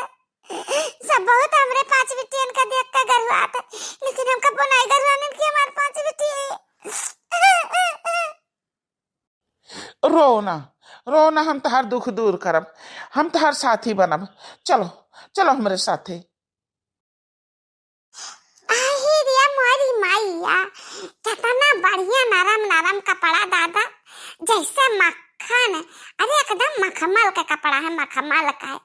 सब बहुत हमरे पाँच बिटियन का देख के गरुआत है, लेकिन हमका बनाई गरुआनन की हमार पाँच बिटिया। रो ना, रो ना, हम तहार दुख दूर करब, हम तहार साथी बनब। चलो, चलो हमरे साथे। आही रे मोरी मैया, कितना बढ़िया नरम नरम कपड़ा दादा, जैसे मक्खन। अरे एकदम मखमल के कपड़ा है, मखमल का है।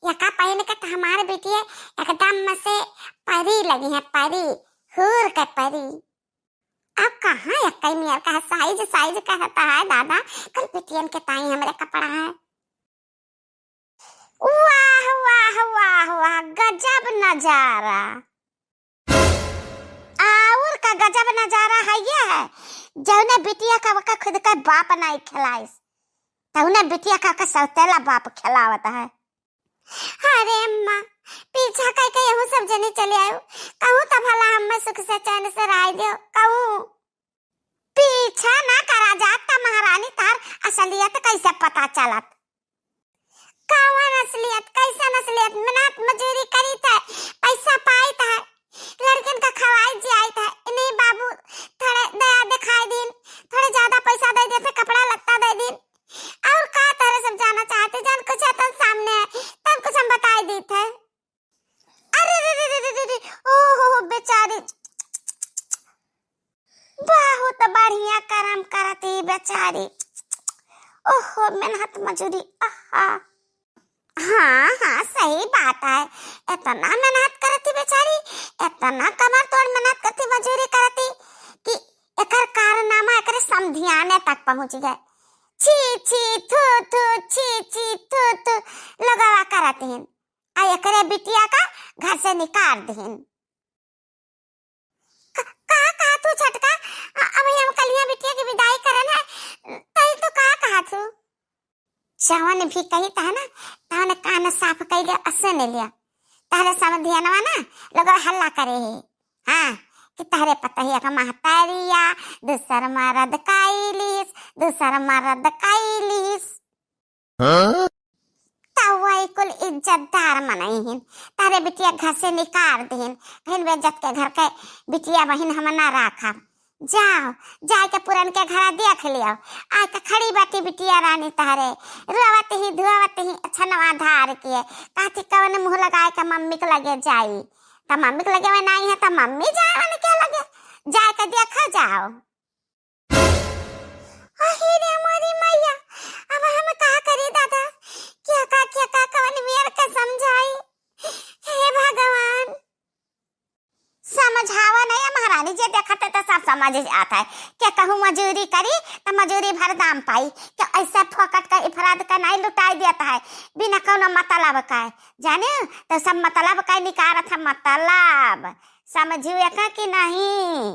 यका पहन के तो हमार बिटिया एकदम में से परी लगी है, परी, हूर के परी। अब कहाँ यक्कई नियर का है, साइज, साइज कहता है दादा, कल बिटियन के ताई हमरे कपड़ा है। वाह, वाह, वाह, वाह, गजब नजारा। और का गजब नजारा है ये है, जौने बिटिया का वका खुद का बाप नाई खिलाइस, तौने बिटिया का, का सौतेला बाप खिलावत है। अरे अम्मा, पीछा कह के यहू सब जनी चले आयो, कहूँ त भला हमें सुख से चैन से रह दियो, कहूँ। पीछा ना करा जात त महारानी तार असलियत कैसे पता चलत? कौन असलियत? कैसन असलियत? मेहनत मजूरी करी थे, पैसा पाई थे, लड़कन का खवाई जियाई थे। इन्हीं बाबू थोड़े दया दिखाई दीन, थोड़े ज्यादा पैसा दे देते, कपड़ा लत्ता दे दीन। और का तरह सब जाना चाहते, जौन कुछ है तौन सामने है, तौन कुछ हम बताई दी थे। अरे रे रे रे रे रे, ओहो हो बेचारी, बहुत बढ़िया करम करती बेचारी। ओहो, मेहनत मजूरी, आहा। हाँ, हाँ, सही बात है। इतना मेहनत करती बेचारी, इतना कमर तोड़ मेहनत करती, मजूरी करती कि एकर कारनामा एकरे समधियाने तक पहुँच गए। छी, छी, थू, थू, छी, छी, थू, थू, लोगवा करत हिन। आ एकरे बिटिया का घर से निकाल दिहिन। क-, का कहा तू छोटका? अ-, अब हम कलिया बिटिया की विदाई करन है, तई तू का कहा तू? जवन भी कही तह ना, तहने कान साफ कई ले, असे ने लिया। तहरे समधियनवा ना, लोग हल्ला करे है। हाँ, कि तहरे पतहिया का महतारिया, दूसर मरद काई लीस, दूसर मरद काई लीस। हाँ? त वही कुल इज्जतदार मनई हिन, तारे बिटिया घर से निकाल दिहिन, हिन बेइज्जत के घर के बिटिया बहिन हम ना राखब। जाओ, जाए के पुरन के घरा देख लियो, आए के खड़ी बाटी बिटिया रानी तहरे, रोवत ही धोवत ही अछनवा धार के, कहती कवन मुँह लगाए के मम्मी के लगे जाई, त मम्मी के लगे में नाई है त मम्मी जाए वाले के लगे, जाए के देखो जाओ। अही रे मोरी मैया, अब हम का करी दादा? क्या का, क्या का, कवन मेर के समझाई? हे भगवान। समझावा नहीं है महारानी, जे देखत है तो सब समझ जात है। के कहूँ मजूरी करी तो मजूरी भर दाम पाई, के ऐसे फोकट का इफराद का नहीं लुटाई देता है, बिना कौनो मतलब का, जाने तो सब मतलब का निकारत है, मतलब समझू एका कि नहीं?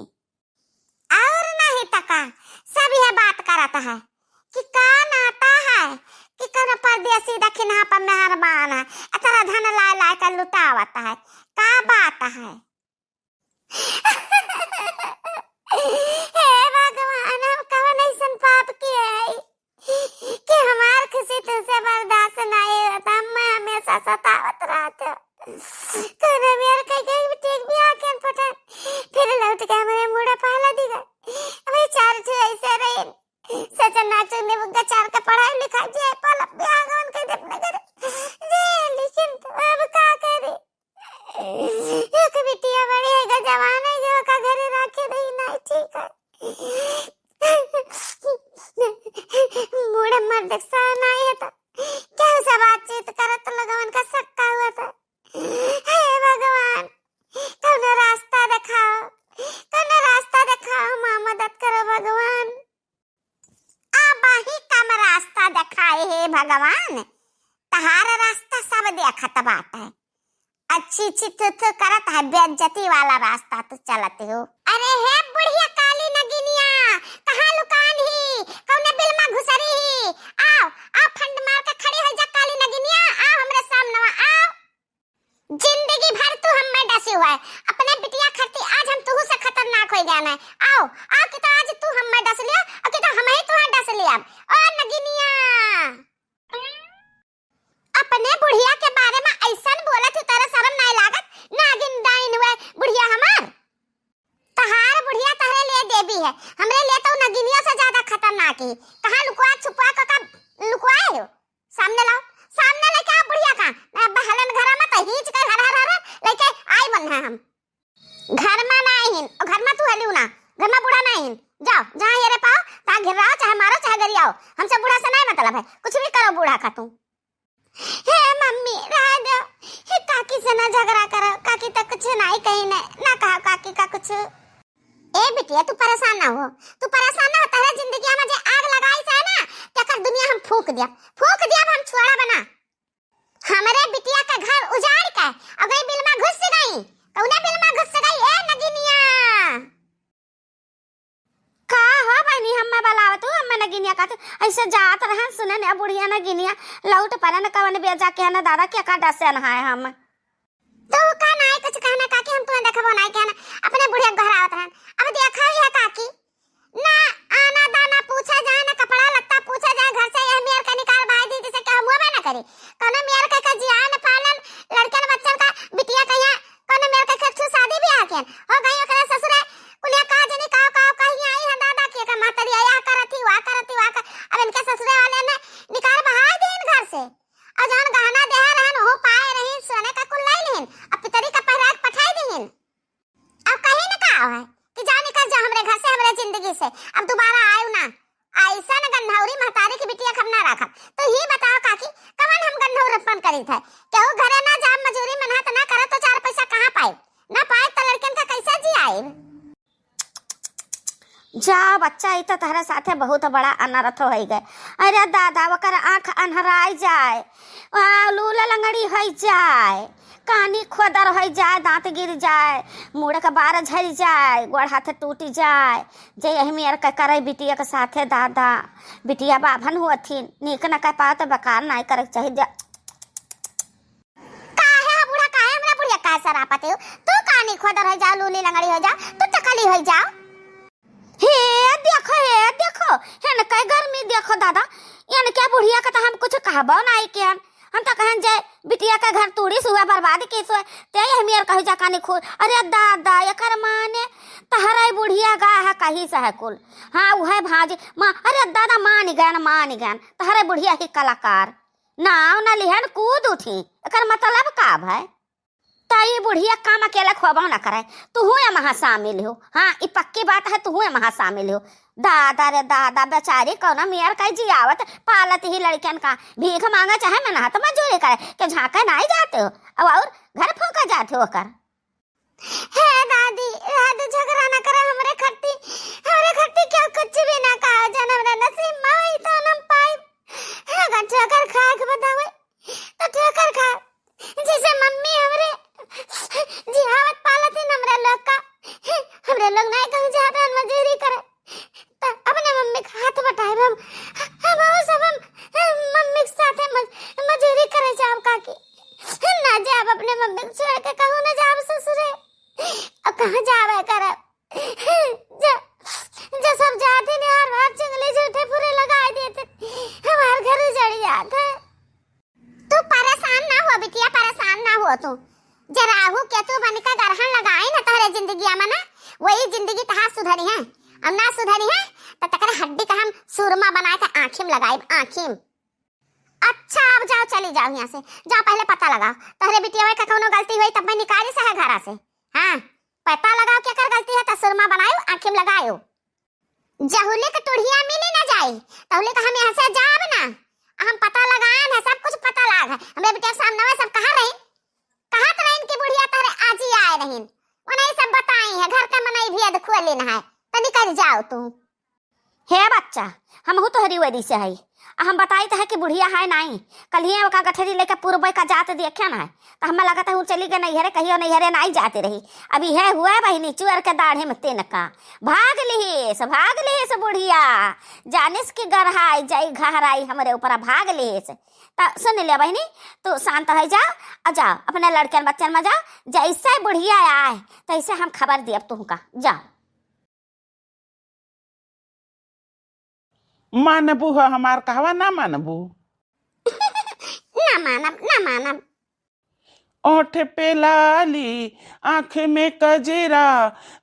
और नहीं त का, सब यह बात करत है कि का नाता है कि कौनो परदेसी दखिनहा पर मेहरबान है, इतना धन लाए लाए कर लुटावत है, का बात है? हे भगवान, हम कवन ऐसन पाप किए है कि हमार खुशी तुझसे बर्दाश्त नहीं होता, मैं हमेशा सतावत रहते हो। तूने मेरे कह के ठीक भी आके पटन, फिर लौट के हमारे मुड़ा पहला दी गए। अबे चार ठो ऐसे रहे, सचन नाचो ने बुग्गा चार के पढ़ाई लिखाई जे पल ब्याह गवन के दे अपने घर। जे लेकिन अब का करे? हे भगवान, तहार रास्ता सब देखत बाटे। अच्छी अच्छी थू थू करत है, बेइज्जती वाला रास्ता तू चलत हो। अरे हे बुढ़िया काली नगिनिया, कहाँ लुकान ही, कौने बिलमा घुसरी ही? आओ, आओ फंड मार के खड़ी हो जा काली नगिनिया, आओ हमरे सामनवा, आओ। जिंदगी भर तू हम्मे डसी हुआ है, अपने बिटिया खरती आज हम तुहू से खतरनाक हो गया ना। आओ, आओ कि तो आज तू हम्मे डस लियो, और कि तो हम ही तुहा डस लिया। ओ नगिनिया, अपने बुढ़िया के बारे में ऐसन बोलत ही, तोरा शरम नाई लागत? नागिन डाइन हुए बुढ़िया हमार। तहार बुढ़िया तहरे लिए देवी है, हमरे लिए तो नगिनियों से ज्यादा खतरनाक ही। कहाँ लुकवा छुपवा का, का लुकवाए हो? सामने लाओ, सामने लेके आओ बुढ़िया का। मैं बहलन घरा में तो हीच के हर हर हर लेके आई बन है हम। घर में नाई हिन, और घर में तू हलियो ना, घर में बूढ़ा नाई हिन। जाओ, जहाँ हेरे पाओ, तहाँ घेराओ, चाहे मारो, चाहे गरियाओ। हमसे बूढ़ा से नाई मतलब है, कुछ भी करो बूढ़ा का तू। हे मम्मी, रह दो। हे काकी से ना झगड़ा करो, काकी तो कुछ नाई कही ने, ना कहा काकी का कुछ। ए बिटिया, तू परेशान ना हो, तू परेशान ना हो, तहरे जिंदगिया में जे आग लगाई से ना, तेकर दुनिया हम फूंक दिया, फूंक दिया, अब हम छोड़ा बना। हमरे बिटिया का घर उजाड़ के अगई बिलमा घुस गई। कौने बिलमा घुस गई, ए नगिनिया? का हो बहनी, हम्मे बलावत हूँ, हम्मे नगिनिया कहत हूँ। ऐसे जात रहन, सुने ने बुढ़िया नगिनिया, लौट परन कवन बेजा के न दादा, के का डसे न है हम। तू का नाई कुछ कहना काकी, हम तुम्हें देखबो नाई कहना, अपने बुढ़िया के घर आवत रहन। अब देखा ही है काकी, ना आना दाना पूछा जाए, ना कपड़ा लत्ता पूछा जाए, घर से यह मेर का निकाल भाई दी, जैसे कि हम हुआ ना करी। कौनो मेर का, का जिया न पालन, लड़कन बच्चन का बिटिया कहिया, कौनो मेर का खेत छू शादी ब्याह के हो गई, ओकरे ससुरे कुलिया का जनी काव काव कही आई है दादा, कि एकर महतरिया या करत ही, वा करत ही, वा कर, अब इनके ससुरे वाले ने निकाल बहाई दीन घर से, और जौन गहना देहे रहन, ओहो पाए रहीन, सोने का कुल लाई लीन, अब पितरी का पहिराए के पठाई दीन। अब कहीं न का है कि जाओ निकल जाओ हमरे घर से, हमरे जिंदगी से, अब दोबारा आयो ना। ऐसन गन्हौरी महतारी की बिटिया के हम ना राखब। तो ही बताओ काकी, कवन हम गन्हौरपन करीत है? केहू घरे ना जाब, मजूरी मेहनत ना करब तो चार पैसा कहाँ पाइब? ना पाइब तो लड़कन का कैसे जियाइब? जा बच्चा, ई तो तहरे साथे बहुत बड़ा अनर्थ होइ गए। अरे दादा, ओकर आँख अन्हराइ जाए, आ, लूला लंगड़ी होइ जाए, कानी खोदर होइ जाए, दाँत गिर जाए, मुड़ के बार झरि जाए, गोड़ हाथ टूटि जाए, जे यही मेर के करे बिटिया के साथे दादा। बिटिया बाभन होथिन, नीक न कह पाओ तो बेकार नाई करे के चाही। जा। काहे हो बूढ़ा, काहे हमरा बुढ़िया काहे सरापत हो? तू कानी खोदर होइ जाओ, लूली लंगड़ी होइ जाओ, तू टकली होइ जाओ। हे देखो, हे देखो, हेनके गर्मी देखो दादा, एनके बुढ़िया के तो हम कुछ कहबो नाई केन। हम तो कहन जे बिटिया के घर तूड़िस हुआ, बर्बाद किस हुआ, ते यह मेर कहो जा कानी खो-, अरे दादा, एकर माने तहरे बुढ़िया गा है कहीं से है कुल। हाँ, उहे भांज, माँ, अरे दादा, मान गयन, मान गयन, तहरे बुढ़िया ही कलाकार। नाव न लिहन कूद उठी, एकर मतलब का भय? त ई बुढ़िया काम अकेले खोबो न करे, तुहू एमहा शामिल हो। हाँ, ई पक्की बात है, तुहू एमहा शामिल हो। दादा रे दादा, बेचारी कौनो मेर कई जियावत पालत ही लड़कन का, भीख मांगे चाहे मेहनत मजूरी करे, के झांके नाई जाते हो, अब और घर फूंका जाते हो ओकर। हे दादी, दादी झगड़ा न करे हमरे खट्टी, हमरे खट्टी क्यों कुछ भी ना कहा जान, हमरा नसीब में होई तो हम पाई। अगर ठोकर खाए के बतावे तो ठोकर खा, जैसे मम्मी हमरे जिहावत पालत ही हमरे लोग का, हमरे लोग नहीं कहूँ जात रहन मजूरी करे, तो अपने मम्मी का हाथ बटाए हम, हम वो सब हम, हम मम्मी के साथे मज-, मजूरी करे जाब काकी, ना जाब अपने मम्मी के छोड़ के कहूँ ना जाब ससुरे, अब कहाँ जावे करे? जो, जो सब जाते ने हर बार चुगली झूठे पूरे लगाए देते, हमार घर उजड़ जात है। तू परेशान ना हो बिटिया, परेशान ना हो तू। जे राहु केतु बन के ग्रहण लगाए ना तोहरे जिंदगिया में ना, वही जिंदगी तहार सुधरी है। और ना सुधरी है, तो तकरे हड्डी का हम सूरमा बनाए के आँखी में लगाइब, आँखी में। अच्छा, अब जाओ, चली जाओ यहाँ से। जाओ, पहले पता लगाओ, तोहरे बिटिया का कौनो गलती हुई, तब मैं निकाली से है घरा से। हाँ, पता लगाओ, केकर गलती है, तो सुरमा बनायो, आँखी में लगायो। जहुले के टुढ़िया मिली ना जाई, तहुले तो हम यहाँ से जाब ना। हम पता लगान है, सब कुछ पता लाग है। हमरे बिटिया के सामने में सब कहाँ रही, कहाँ तो रही इनकी बुढ़िया, तोहरे आजी आए रहीन, उन्हें सब बताई है, घर का मनई भी अध खोली ना है, तो निकल जाओ तू। हे बच्चा, हमहू तोहरी वरी से हई। आ हम बताइत है कि बुढ़िया है नाई, कल्हिये ओका गठरी लेके पूरबे का जात देखे ना है, तो हमें लगत है ऊ चली गए नैहरे, कहियो नैहरे नाई जाते रही। अभी है हुआ बहिनी चुअर के दाढ़े में तिनका। भाग लिहिस, भाग लिहिस बुढ़िया, जानिस कि गरहाई जाई घहराई हमरे ऊपर, भाग लिहिस। त सुन ले बहिनी, तू शांत है जाओ, आ जाओ अपने लड़कन बच्चन में जाओ, जैसे बुढ़िया आए तैसे हम खबर दियब तुहका, जाओ। मानबू ह हमार कहवा, ना मानबू? ना मानब, ना मानब। ओठ पे लाली, आँख में कजरा,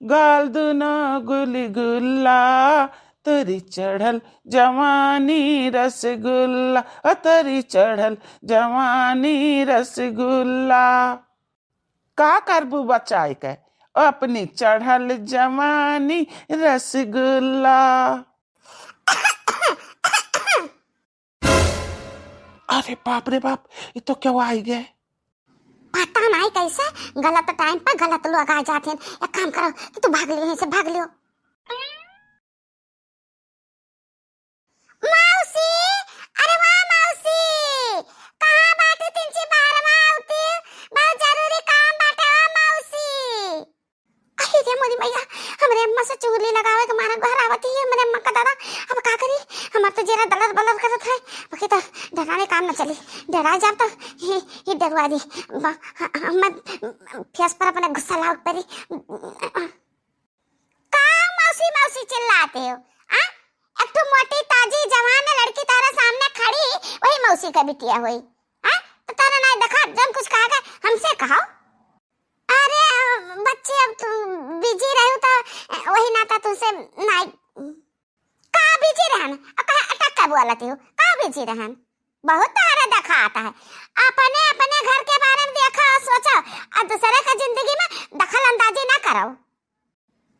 गाल दुनो गुलगुल्ला, तोरी चढ़ल जवानी रसगुल्ला, ओ तोरी चढ़ल जवानी रसगुल्ला। का करबू बचाए के अपनी चढ़ल जवानी रसगुल्ला? अरे बाप रे बाप, ये तो क्या आई गए? पता नहीं कैसे गलत टाइम पर गलत लोग आ जाते हैं। एक काम करो कि तू भाग लियो, यहीं से भाग लियो। मौसी, अरे वाह मौसी, कहाँ बाटी तिनची बाहर में आवती, बहुत जरूरी काम बाटे ओ मौसी। अरे रे मोरी मैया, हमरे अम्मा से चुगली लगावे के मारा घर आवती है, हमरे अम्मा का दादा। अब का करी, हमार तो जेरा दलर बलर करत है, बाकी तो डराने काम न चली, डरा जाब तो ही, ही डरवा दी। ब-, ह-, हम फेस पर अपने गुस्सा लाओ परी। का मौसी मौसी चिल्लाते हो? आ? एक ठो मोटी ताजी जवान लड़की तारा सामने खड़ी, वही मौसी का बिटिया होई। आ? तो तारा ना देखा, जब कुछ कहा के हमसे कहो। अरे बच्ची, अब तुम बिजी रहो तो वही नाता तुमसे ना। का बिजी रहन? आ का अटक के बोलती हो? का बिजी रहन? बहुत तारा देखा आता है। अपने, अपने घर के बारे में देखो और सोचो, और दूसरे का जिंदगी में दखल अंदाजी ना करो।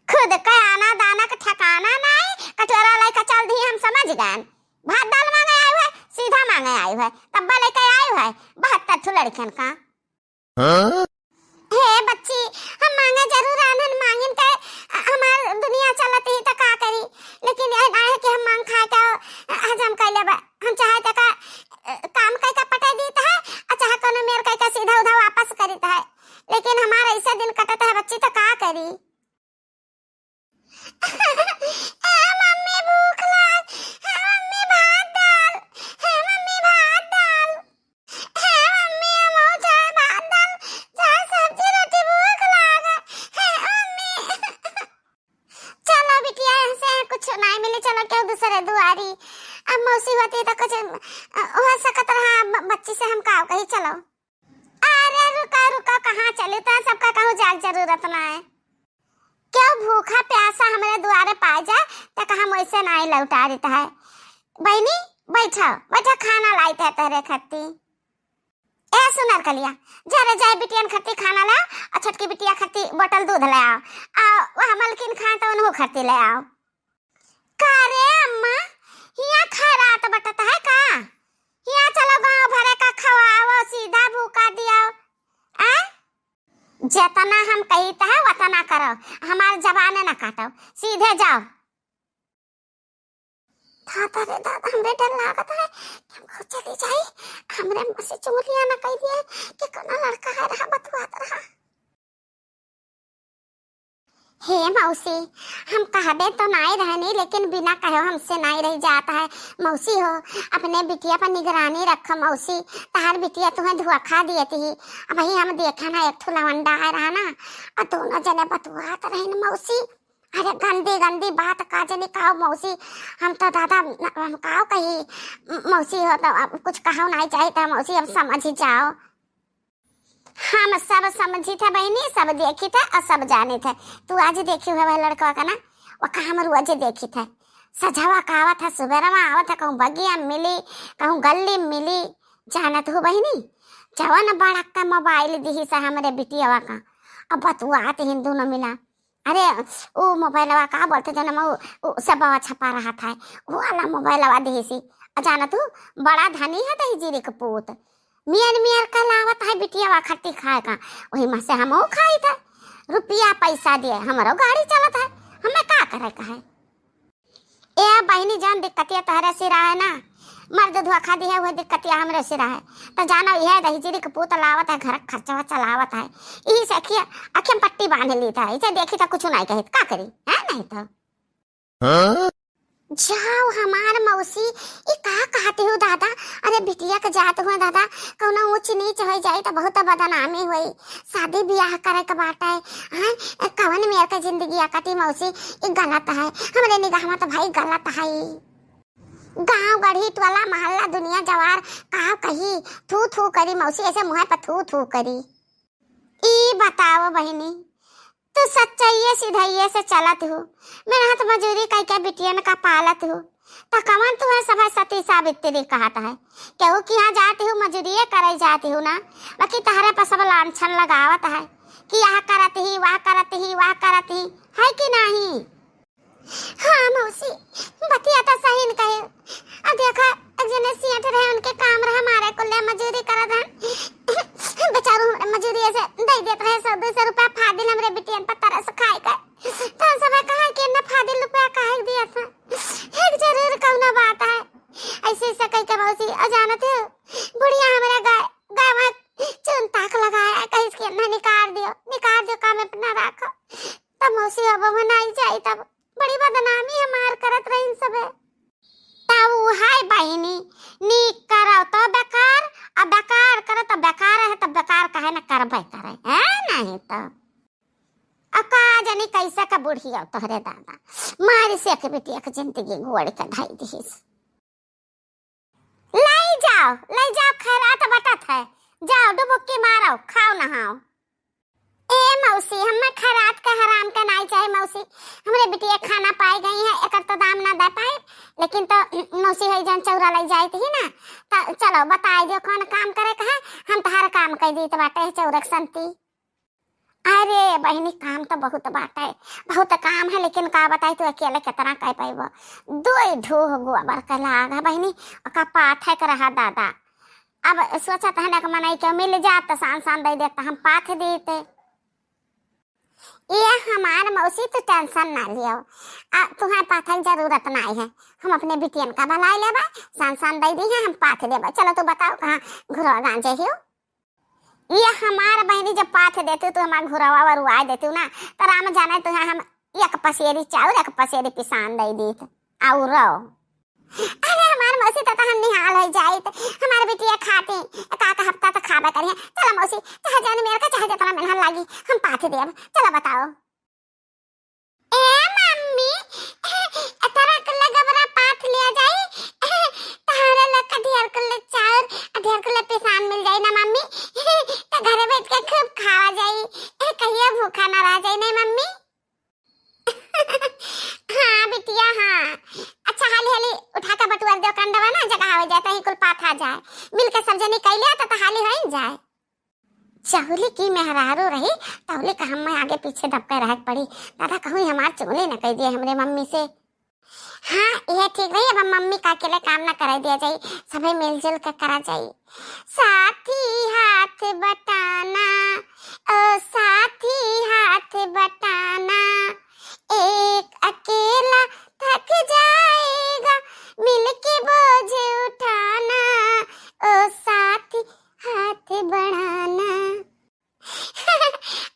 खुद के आना दाना के ठिकाना नाई, कटोरा लेके चल दी, हम समझ गए। भात दाल मांगे आए हुए, सीधा मांगे आए हुए, तब्बा लेके आए हुए, बहत्तर ठो लड़कियन का। हाँ? हे बच्ची, हम मांगे जरूर आनन, मांगिन के हमार दुनिया चलत ही तो का करी, लेकिन यह ना है कि हम मांग खा के हजम कर लेबे। हम चाहे तो का काम कई का पटे दीत है, और चाहे कोनो मेर कई का सीधा उधा वापस करीत है, लेकिन हमार ऐसे दिन कटत है बच्ची, तो का करी? ए मम्मी, भूख लाग। हे मम्मी, भात डाल। हे मम्मी, भात डाल। हे मम्मी, हमहू चाहे भात डाल, चाहे सब्जी रोटी, भूख लाग। हे मम्मी। चलो बिटिया, यहाँ से कुछ नहीं मिली, चलो केहू दूसरे दुआरी। अब मौसी होती तो कुछ, अ, हो सकत रहा, ब-, बच्ची से हम का कही, चलो। अरे रुका, रुका, कहाँ चली? तो सबका कहूँ जाग जरूरत ना है। क्यों भूखा प्यासा हमरे दुआरे पाए जाए, तो कहा हम वैसे ना ही लौटा देता है। बहनी, बैठो, बैठो, खाना लाइत है तोहरे खत्ती। ए सुनर कलिया, जरे जाए बिटियन खत्ती खाना ले आओ, और छोटकी बिटिया खत्ती बोतल दूध ले आओ, और वह मलकिन खाए तो उन्हों खत्ती ले आओ। का रे अम्मा, हियाँ खैरात बटत है का? हियाँ चलो गाँव भरे का खवाओ, सीधा भूखा दियाओ। आय? जेतना हम कहित है, वतना करो, हमार जबाने ना काटो, सीधे जाओ। दादा रे दादा, हमरे डर लागत है कि हम खुद चली जाई, हमरे अम्मा से चुगलियाँ ना कह दिए कि कोनो लड़का है रहा, बतुआत रहा। हे मौसी, हम कहबे तो नाई रहनी, लेकिन बिना कहे हमसे नाई रह जात है। मौसी हो, अपने बिटिया पर निगरानी रखो मौसी, तहार बिटिया तुम्हें धोखा दिए थी। अबही हम देखे ना, एक ठो लवंडा आए रहा ना, और दोनों जने बतुआत रहे न मौसी। अरे गंदी गंदी बात का जनी कहो मौसी, हम तो दादा, हम काव कही मौसी हो, तो अब कुछ कहो नाई चाहिए तो मौसी अब समझ ही जाओ। हम सब समझित है बहिनी, सब देखित है और सब जानित है। तू आज देखी हुए वह लड़कवा का ना, वका हम रोज देखित है। सझवा का आवत है, सुबेरवा आवत है, कहूँ बगिया में मिली, कहूँ गली में मिली। जानत हो बहिनी, जवन बड़का मोबाइल दिहिस हमरे बिटियावा का, अब बतुआत हिन दुनो मिला। अरे, उ मोबाइलवा का बोलते जौन में उ, उ सबवा छपा रहत है, उ वाला मोबाइलवा दिहिसी। आ जानत हू, बड़ा धनी है दहिजीरी के पूत। मियर मियर का लावत है बिटियावा खट्टी खाए का, वही में से हमहू खाइत है। रुपया पैसा दिए, हमरो गाड़ी चलत है, हमें का करे का है? ए बहिन, जौन दिक्कतिया तोहरे सिरा है ना, मर्द धोखा दिहे, उहे दिक्कतिया हमरे सिरा है। त जानो, इहे दहिजरी के पूत लावत है, घर क खर्चवा चलावत है, इही से अखिया, अखिया में पट्टी बांध लीत है, इसे देखी त कुछ नाहीं कहित, का करी, है नाहीं त। हाँ? जाओ हमार मौसी, ई का कहत हो दादा? अरे बिटिया के जात हुआ दादा, कौनो ऊंच नीच होइ जाई त बहुत बदनामी होई। शादी बियाह करे के बाटे, हैं? कवन मेर के जिंदगी कटी मौसी, ई गलत है, हमरे निगाह में त भाई गलत है। गांव गढ़ी टोला मोहल्ला दुनिया जवार का कही, थू थू करी मौसी, ऐसे मुंह पर थू थू करी। ई बताओ बहिनी, तू सच्चाइये सिधइये से चलत हू, मेहनत मजूरी कइके बिटियन का पालत हू, त कवन तुहे सभे सती सावित्री कहत है? केहू किहाँ जात हू, मजूरिये करे जात हू ना, बाकी तहरे पर सब लांछन लगावत है कि यह करत ही, वह करत ही, वह करत ही, है कि नाहीं? हाँ मौसी, बतिया त सही न कहे। अब देखा, एक जने सेठ रहे, उनके काम रहा, हमारे कुल्ले मजूरी करत रहन। बेचारू हमरे मजूरी ऐसे दे देत रहे, सौ दो सौ रुपया फादिल हमरे बिटियन पर तरस खाए के। तो हम सब कहा कि इतना फादिल रुपया काहे के दिया था? एक जरूर कौनो बात है। ऐसे ऐसे कह के मौसी, और जानत हो, बुढ़िया हमरे गाय, गाय में चुन ताक लगाया, कहिस कि इतना निकाल दियो, निकाल दियो, काम अपना रखो। तब मौसी अब हम नाई जाई, तब बड़ी बदनामी हमार करत रहिन सबे। तब उहाय बहिनी, नीक करव त बेकार, आ बेकार करव त बेकार है, त बेकार काहे न करबे करे, है नाहीं त। आ का जानी कैसे का बुढ़िया तोहरे दादा, मारी से के बिटिया के जिंदगी गोड़ के धाई दिहिस। लई जाओ, लई जाओ, खैरात बटत है, जाओ डुबुक्की मारो, खाओ नहाओ। ए मौसी, हमें खैरात के हराम के नाई चाहे मौसी, हमरे बिटिया खाना पाए गई है, एकर तो दाम ना दे पाए, लेकिन तो मौसी है जन चौरा लई जाइत ही ना, त चलो बताए दियो कौन काम करे के है, हम तहार काम कर दीत बाटे चौरक संती। अरे बहिनी, काम तो बहुत बाटे, बहुत काम है, लेकिन का बताई तू अकेले कितना कर पाइबो? दो ढूह गोबर के लाग है बहिनी, ओका पाथे के रहा दादा। अब सोचत है ना कि मनई के मिल जात त सान सान दे देत त हम पाथ देते। ये हमार मौसी, तू tension ना लियो, आ तुम्हें पाथे के जरूरत ना है, हम अपने बिटियन का बुलाए लेबा, सान सान दे दी है, हम पाथ देबा। चलो तू बताओ कहाँ घुरवा गांजे हियो? ये हमार बहिनी जब पाथ देतू तो हमार घुरवा वरुआ देतू ना, तो राम जाने तुहे हम एक पसेरी चाउर, एक पसेरी पिसान दे दीत। और अरे हमार मौसी, तो हम निहाल हो जाइत, हमार बिटिया खाती का का हफ्ता तो खाबे करिए। चलो मौसी, चाहे जाने मेर का चाहे जितना मेहनत लागी, हम पाथ देब। चलो बताओ। ए मम्मी, ए तोरा कुल्ला गबरा पाथ लिया जाई, तोहरे लोग का ढेर कुल्ला चाउर, ढेर कुल्ला पिसान मिल जाई ना मम्मी, तो घरे बैठ के खूब खावा जाई, कहियो भूखा ना रह जाई, नहीं मम्मी? हाँ बिटिया, हाँ। अच्छा, हाली हाली उठा के बटुअर देव कंडवा ना, जगह हो जाए, तही कुल पाथा जाए, मिल के सब जनी कैले तो, तो हाली हो जाए। चहुली की मेहरारू रही, तहुली का हम आगे पीछे दबके रहे के पड़ी। दादा कहूँ हमार चुगली न कह दिए हमरे मम्मी से। हाँ, यह ठीक रही, अब हम मम्मी का अकेले काम ना करे दिया जाई, सभी मिलजुल के करा जाई। साथी हाथ बटाना, ओ साथी हाथ बटाना, एक अकेला थक जाएगा, मिलके बोझ उठाना, ओ साथी हाथ बढ़ाना।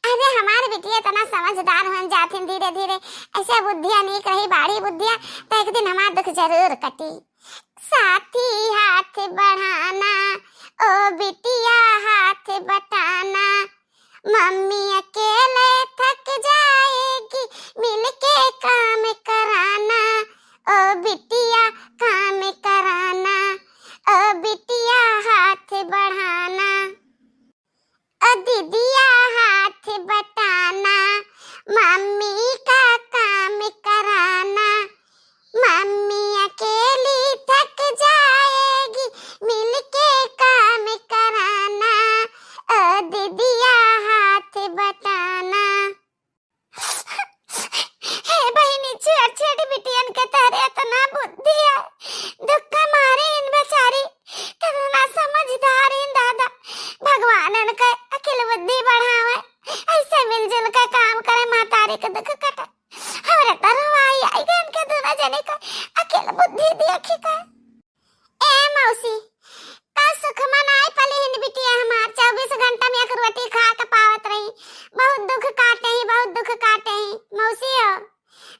अरे हमार बिटिया इतना समझदार होन जाथिन धीरे धीरे, ऐसे बुद्धिया नीक रही, बाढ़ी बुद्धिया, तो एक दिन हमार दुख जरूर कटी। साथी हाथ बढ़ाना, ओ बिटिया हाथ बटाना, मम्मी अकेले थक जाएगी, मिलके काम कराना, ओ बिटिया काम कराना, ओ बिटिया हाथ बढ़ाना। ओ दीदिया हाथ बटाना, मम्मी का काम कराना, मम्मी अकेली थक जाएगी, मिलके काम कराना, ओ दीदिया हाथ बटाना। हे बहिनी, छोट छोट बिटियन के तहरे इतना बुद्धि। अकेल बुद्धि देखी का। ए मौसी, का सुख मनाए पलिहिन बिटिया हमार, चउबीस घंटा में एक रोटी खा के पावत रही। बहुत दुख काटे ही, बहुत दुख काटे ही मौसी हो।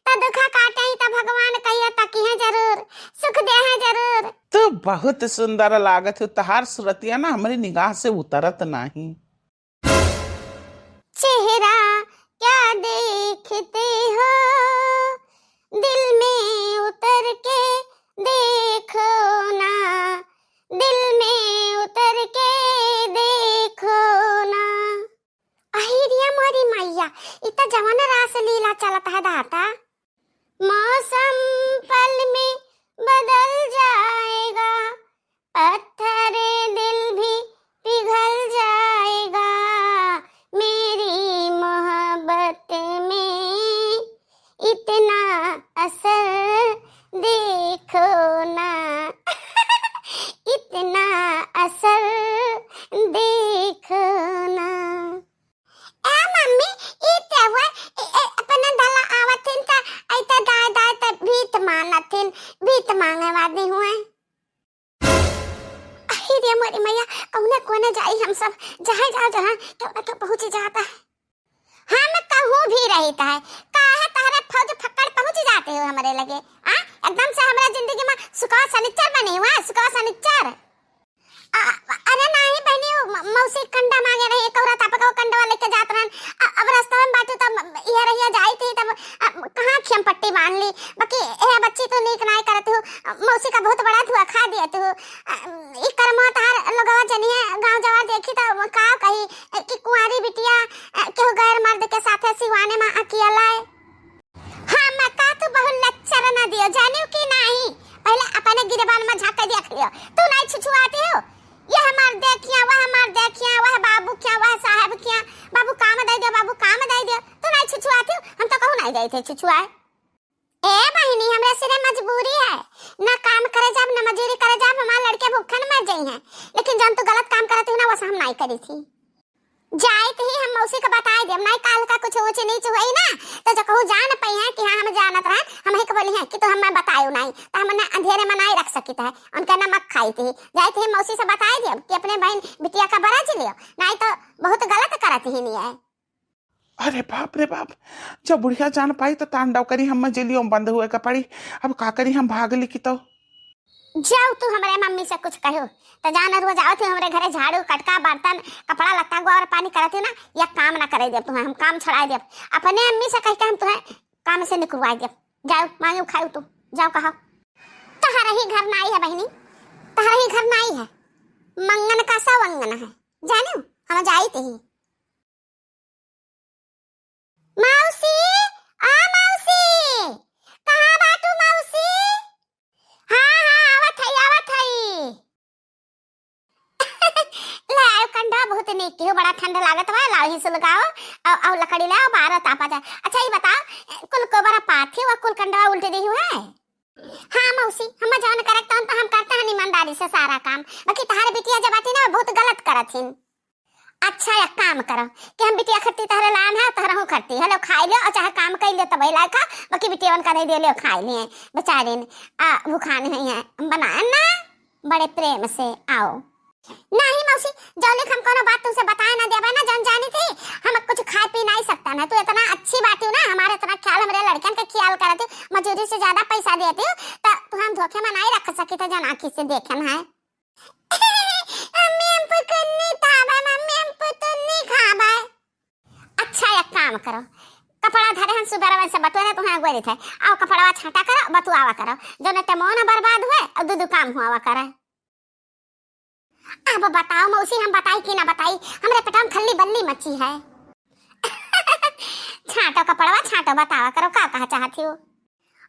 त दुखा काटे ही त भगवान कहियो तकिहे जरूर, सुख देहे जरूर। तू बहुत सुंदर लागत हो, तहार सुरतिया ना हमरी निगाह से उतरत नाही। चेहरा क्या देखते हो, दिल में उतर के देखो ना, दिल में उतर के देखो ना। अहिरिया मोरी मैया, इ त जवन रासलीला चलत है दाता। मौसम पल में बदल जाएगा, पत्थर दिल भी पिघल जाएगा, मेरी मोहब्बत में इतना असर देखो ना, इतना असर देखो ना। ए मम्मी, ई ते हुआ, ए, ए, अपने दला आवत हिन त, ऐ त दाय दाय त भीत मांगत हिन, भीत मांगे वाली हुए। अहि रे मोरी मैया, कौने कोने जाई हम सब, जहाँ जाओ जहाँ, केहू न केहू पहुँच जाता है। हम कहूँ भी रहित है, काहे तहरे फौज फक्कड़ पहुँच जाते हो हमरे लगे, आ? एकदम से हमरा जिंदगी में सुकवा सनिच्चर बनी हुआ, सुकवा सनिच्चर। अ-, अरे नाही बहिनी, उ म-, मौसी कंडा मांगे रही, एक औरत आपका वो कंडवा लेके जात रहन। अ-, अब रास्ता में बाटू तब इहे रहिया जाई थी, तब, अ, कहाँ खियम पट्टी बांध ली। बाकी ए बच्ची तू नीक नाई करत हूँ, अ, मौसी का बहुत बड़ा धुआ खा दिया तू। अ, ई करमवा तहार लोगवा जनिए गाँव जवार देखी त का कही, अ, कि कुंवारी बिटिया, अ, केहू गैर मर्द के साथे सिवाने में अकेला है। हाँ, मका तू बहुत लच्चर न दियो, जानियो कि नाही? पहले अपने गिरेबान में झाँक के देख लियो। तू नाही छुछुआती हो? ये हमार देखिया, वह हमार देखिया, वह बाबू क्या, वह साहब क्या, बाबू काम दे दियो, बाबू काम दे दियो। तू नाही छुछुआती हो? हम तो कहूँ नाही जाई थे छुछुआए। ए बहिनी, हमरा सिरे मजबूरी है, ना काम करे जाब, ना मजूरी करे जाब, हमार लड़के भूखन मर जाई हैं। लेकिन जौन तू गलत काम करत हो ना, वो हम नाही करी थी। जाइत ही हम मौसी के बताई देब, नाही काल का कुछ ऊँच नीच हुई ना, तो जो कहूँ जान पई है कि हाँ, हम जानत रहन, हम ही के बोली हैं कि तो हमें बतायो नाही, तो हम ना अंधेरे में नाही रख सकित है, उनका नमक खाई थी। जाइत ही मौसी से बताई देब कि अपने बहन बिटिया का बरज लियो, नाही तो बहुत गलत करत ही नहीं है। अरे बाप रे बाप, जब बुढ़िया जान पाई तो तांडव करी, हम जेलियो में बंद हुए के पड़ी। अब का करी, हम भाग ली कि तो। जाओ तू हमरे मम्मी से कुछ कहो, तो जान रुआ जाओ तू हमरे घरे झाड़ू, कटका, बर्तन, कपड़ा लत्ता, गोबर पानी करत हो ना, या काम ना करे देब तुम्हें, हम काम छड़ाई देब। अपने अम्मी से कह के हम तुम्हें काम से निकलवाई देब। जाओ मांगे खाओ तू, जाओ कहो। तहरा ही घर नाई है बहिनी, तहरा ही घर नाई है, मंगन का सौ अंगन है, जानियो हम जाइत ही। मौसी, आ मौसी, कहाँ बाटू मौसी? हाँ, हाँ, आवत हई, आवत हई। ले आयो कंडवा, बहुत नीक किहो, बड़ा ठंड लागत बा, लाओ ही सुलगाओ, औ, औ लकड़ी ले आओ, बारह तापा जाए। अच्छा, ई बताओ, कुल कोबरा पाथी व कुल कंडवा उल्टे देहु है? हाँ मौसी, हम जौन करत तौन तो हम करते हैं ईमानदारी से सारा काम, बाकी तहार बिटिया जब आती ना, बहुत गलत करत हिन। अच्छा, एक काम करो कि हम बिटिया खरती तहरे लान है, तहरहू खरती है, लो खाई लो और चाहे काम कर लो, तब लायक है, बाकी बिटिया उनका दे दे, लो खाई लिए बेचारे ने, आ, भूखान है, है, हम बनाए ना बड़े प्रेम से। आओ। नहीं मौसी, जौलिक हम कोनो बात तुमसे बताए ना देबे ना, जौन जानी थी, हम कुछ खाए पी नहीं सकता ना, तू इतना अच्छी बात हो ना, हमारे इतना ख्याल, हमरे लड़कन के ख्याल करती, मजूरी से ज्यादा पैसा देती, तो तू हम धोखे में नहीं रख सकी थे, जौन आँखी से देखन है। मम्मी, हम पुतुन्नी खाबे, मम्मी, हम पुतुन्नी खाबे। अच्छा, एक काम करो, कपड़ा धरे हम सुबह से बटोरे तुम्हें गोरी थे, आओ कपड़वा छाटा करो, बतुआवा करो, जौने ते मोन बर्बाद हुए और दू दू काम हुआ करे। अब बताओ मौसी, हम बताई कि ना बताई, हमरे पेटवा में खल्ली बल्ली मची है। छाटो कपड़वा, छाटो, बतावा करो का कहा चाहती हो।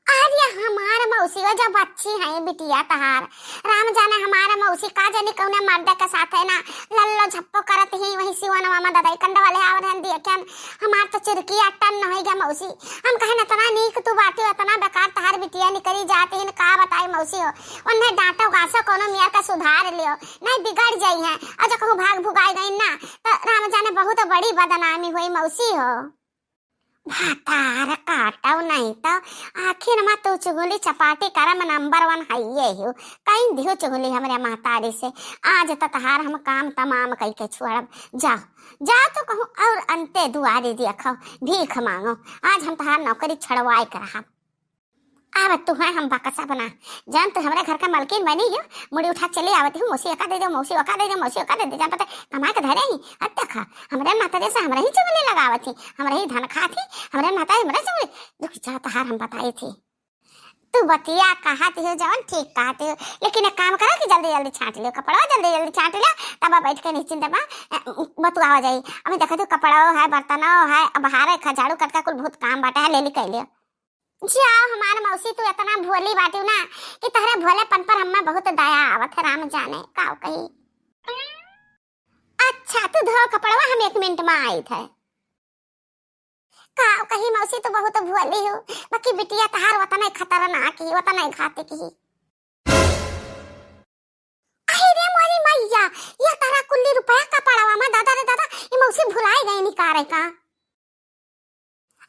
अरे हमार मौसी वो जो बच्ची है बिटिया तहार, राम जाने हमार मौसी का जानी कौने मर्द के साथ है ना, लल्लो झप्पो करत ही वही सिवनवा में ददाई कंड वाले आवर हन दिए क्या, हमार तो चुरकी अट्टन न होई गया मौसी। हम कहे इतना नीक तू बाटी, इतना बेकार तहार बिटिया निकली जाती है, का बताई मौसी हो। उन्हें डांटो गासो कोनो मियाँ का सुधार लियो, नहीं बिगड़ जाई है। और जो कहूँ भाग भुगाई गई ना, तो राम जाने बहुत बड़ी बदनामी हुई मौसी हो। भातार काटो नहीं तो, आखिर मा तू चुगली चपाटी करम नंबर वन हइये हो। कहीं दियो चुगली हमरे महतारी से, आज तो तहार हम काम तमाम कई के छोड़ब। जाओ, जाओ तो कहूँ और अंते दुआरी देखो, भीख मांगो, आज हम तहार नौकरी छड़वाए के रहब। अब तुहे हम बकसा बना, जन तू हमरे घर का मलकिन बनी हो, मुड़ी उठा चली आवत हूँ, मौसी एका दे दो, मौसी ओका दे दो, मौसी ओका दे दो, जन पता कमाए के धरे ही। अब देखा, हमरे महतारी से हमरे ही चुगली लगावत ही, हमरे ही धन खात ही, हमरे महतारी हमरे चुगली। रुक जा, तहार हम बताई थी। तू बतिया कहत हो जवन ठीक कहत हो, लेकिन एक काम करो कि जल्दी जल्दी छांट लियो कपड़वा, जल्दी जल्दी छांट लियो, तब बैठ के निश्चिंत बा, अ, बतुआवा जाई। अभी देखत हो कपड़ो है, बर्तनो है, अब हारे खा झाड़ू कटका कुल बहुत काम बाटे है, ले ली कह लियो। जाओ हमार मौसी, तू इतना भोली बाटू ना कि तहरे भोलेपन पर हमें बहुत दया आवत है, राम जाने का कही। अच्छा, तू धो कपड़वा, हम एक मिनट में आइत है। का कही मौसी, तू बहुत भोली हो, बाकी बिटिया तहार वतने खतरनाक ही, वतने घातक ही। अरे रे मोरी मैया, ये तारा कुल्ली रुपया कपड़वा में, दादा रे दादा, ये मौसी भुलाए गई निकारे का।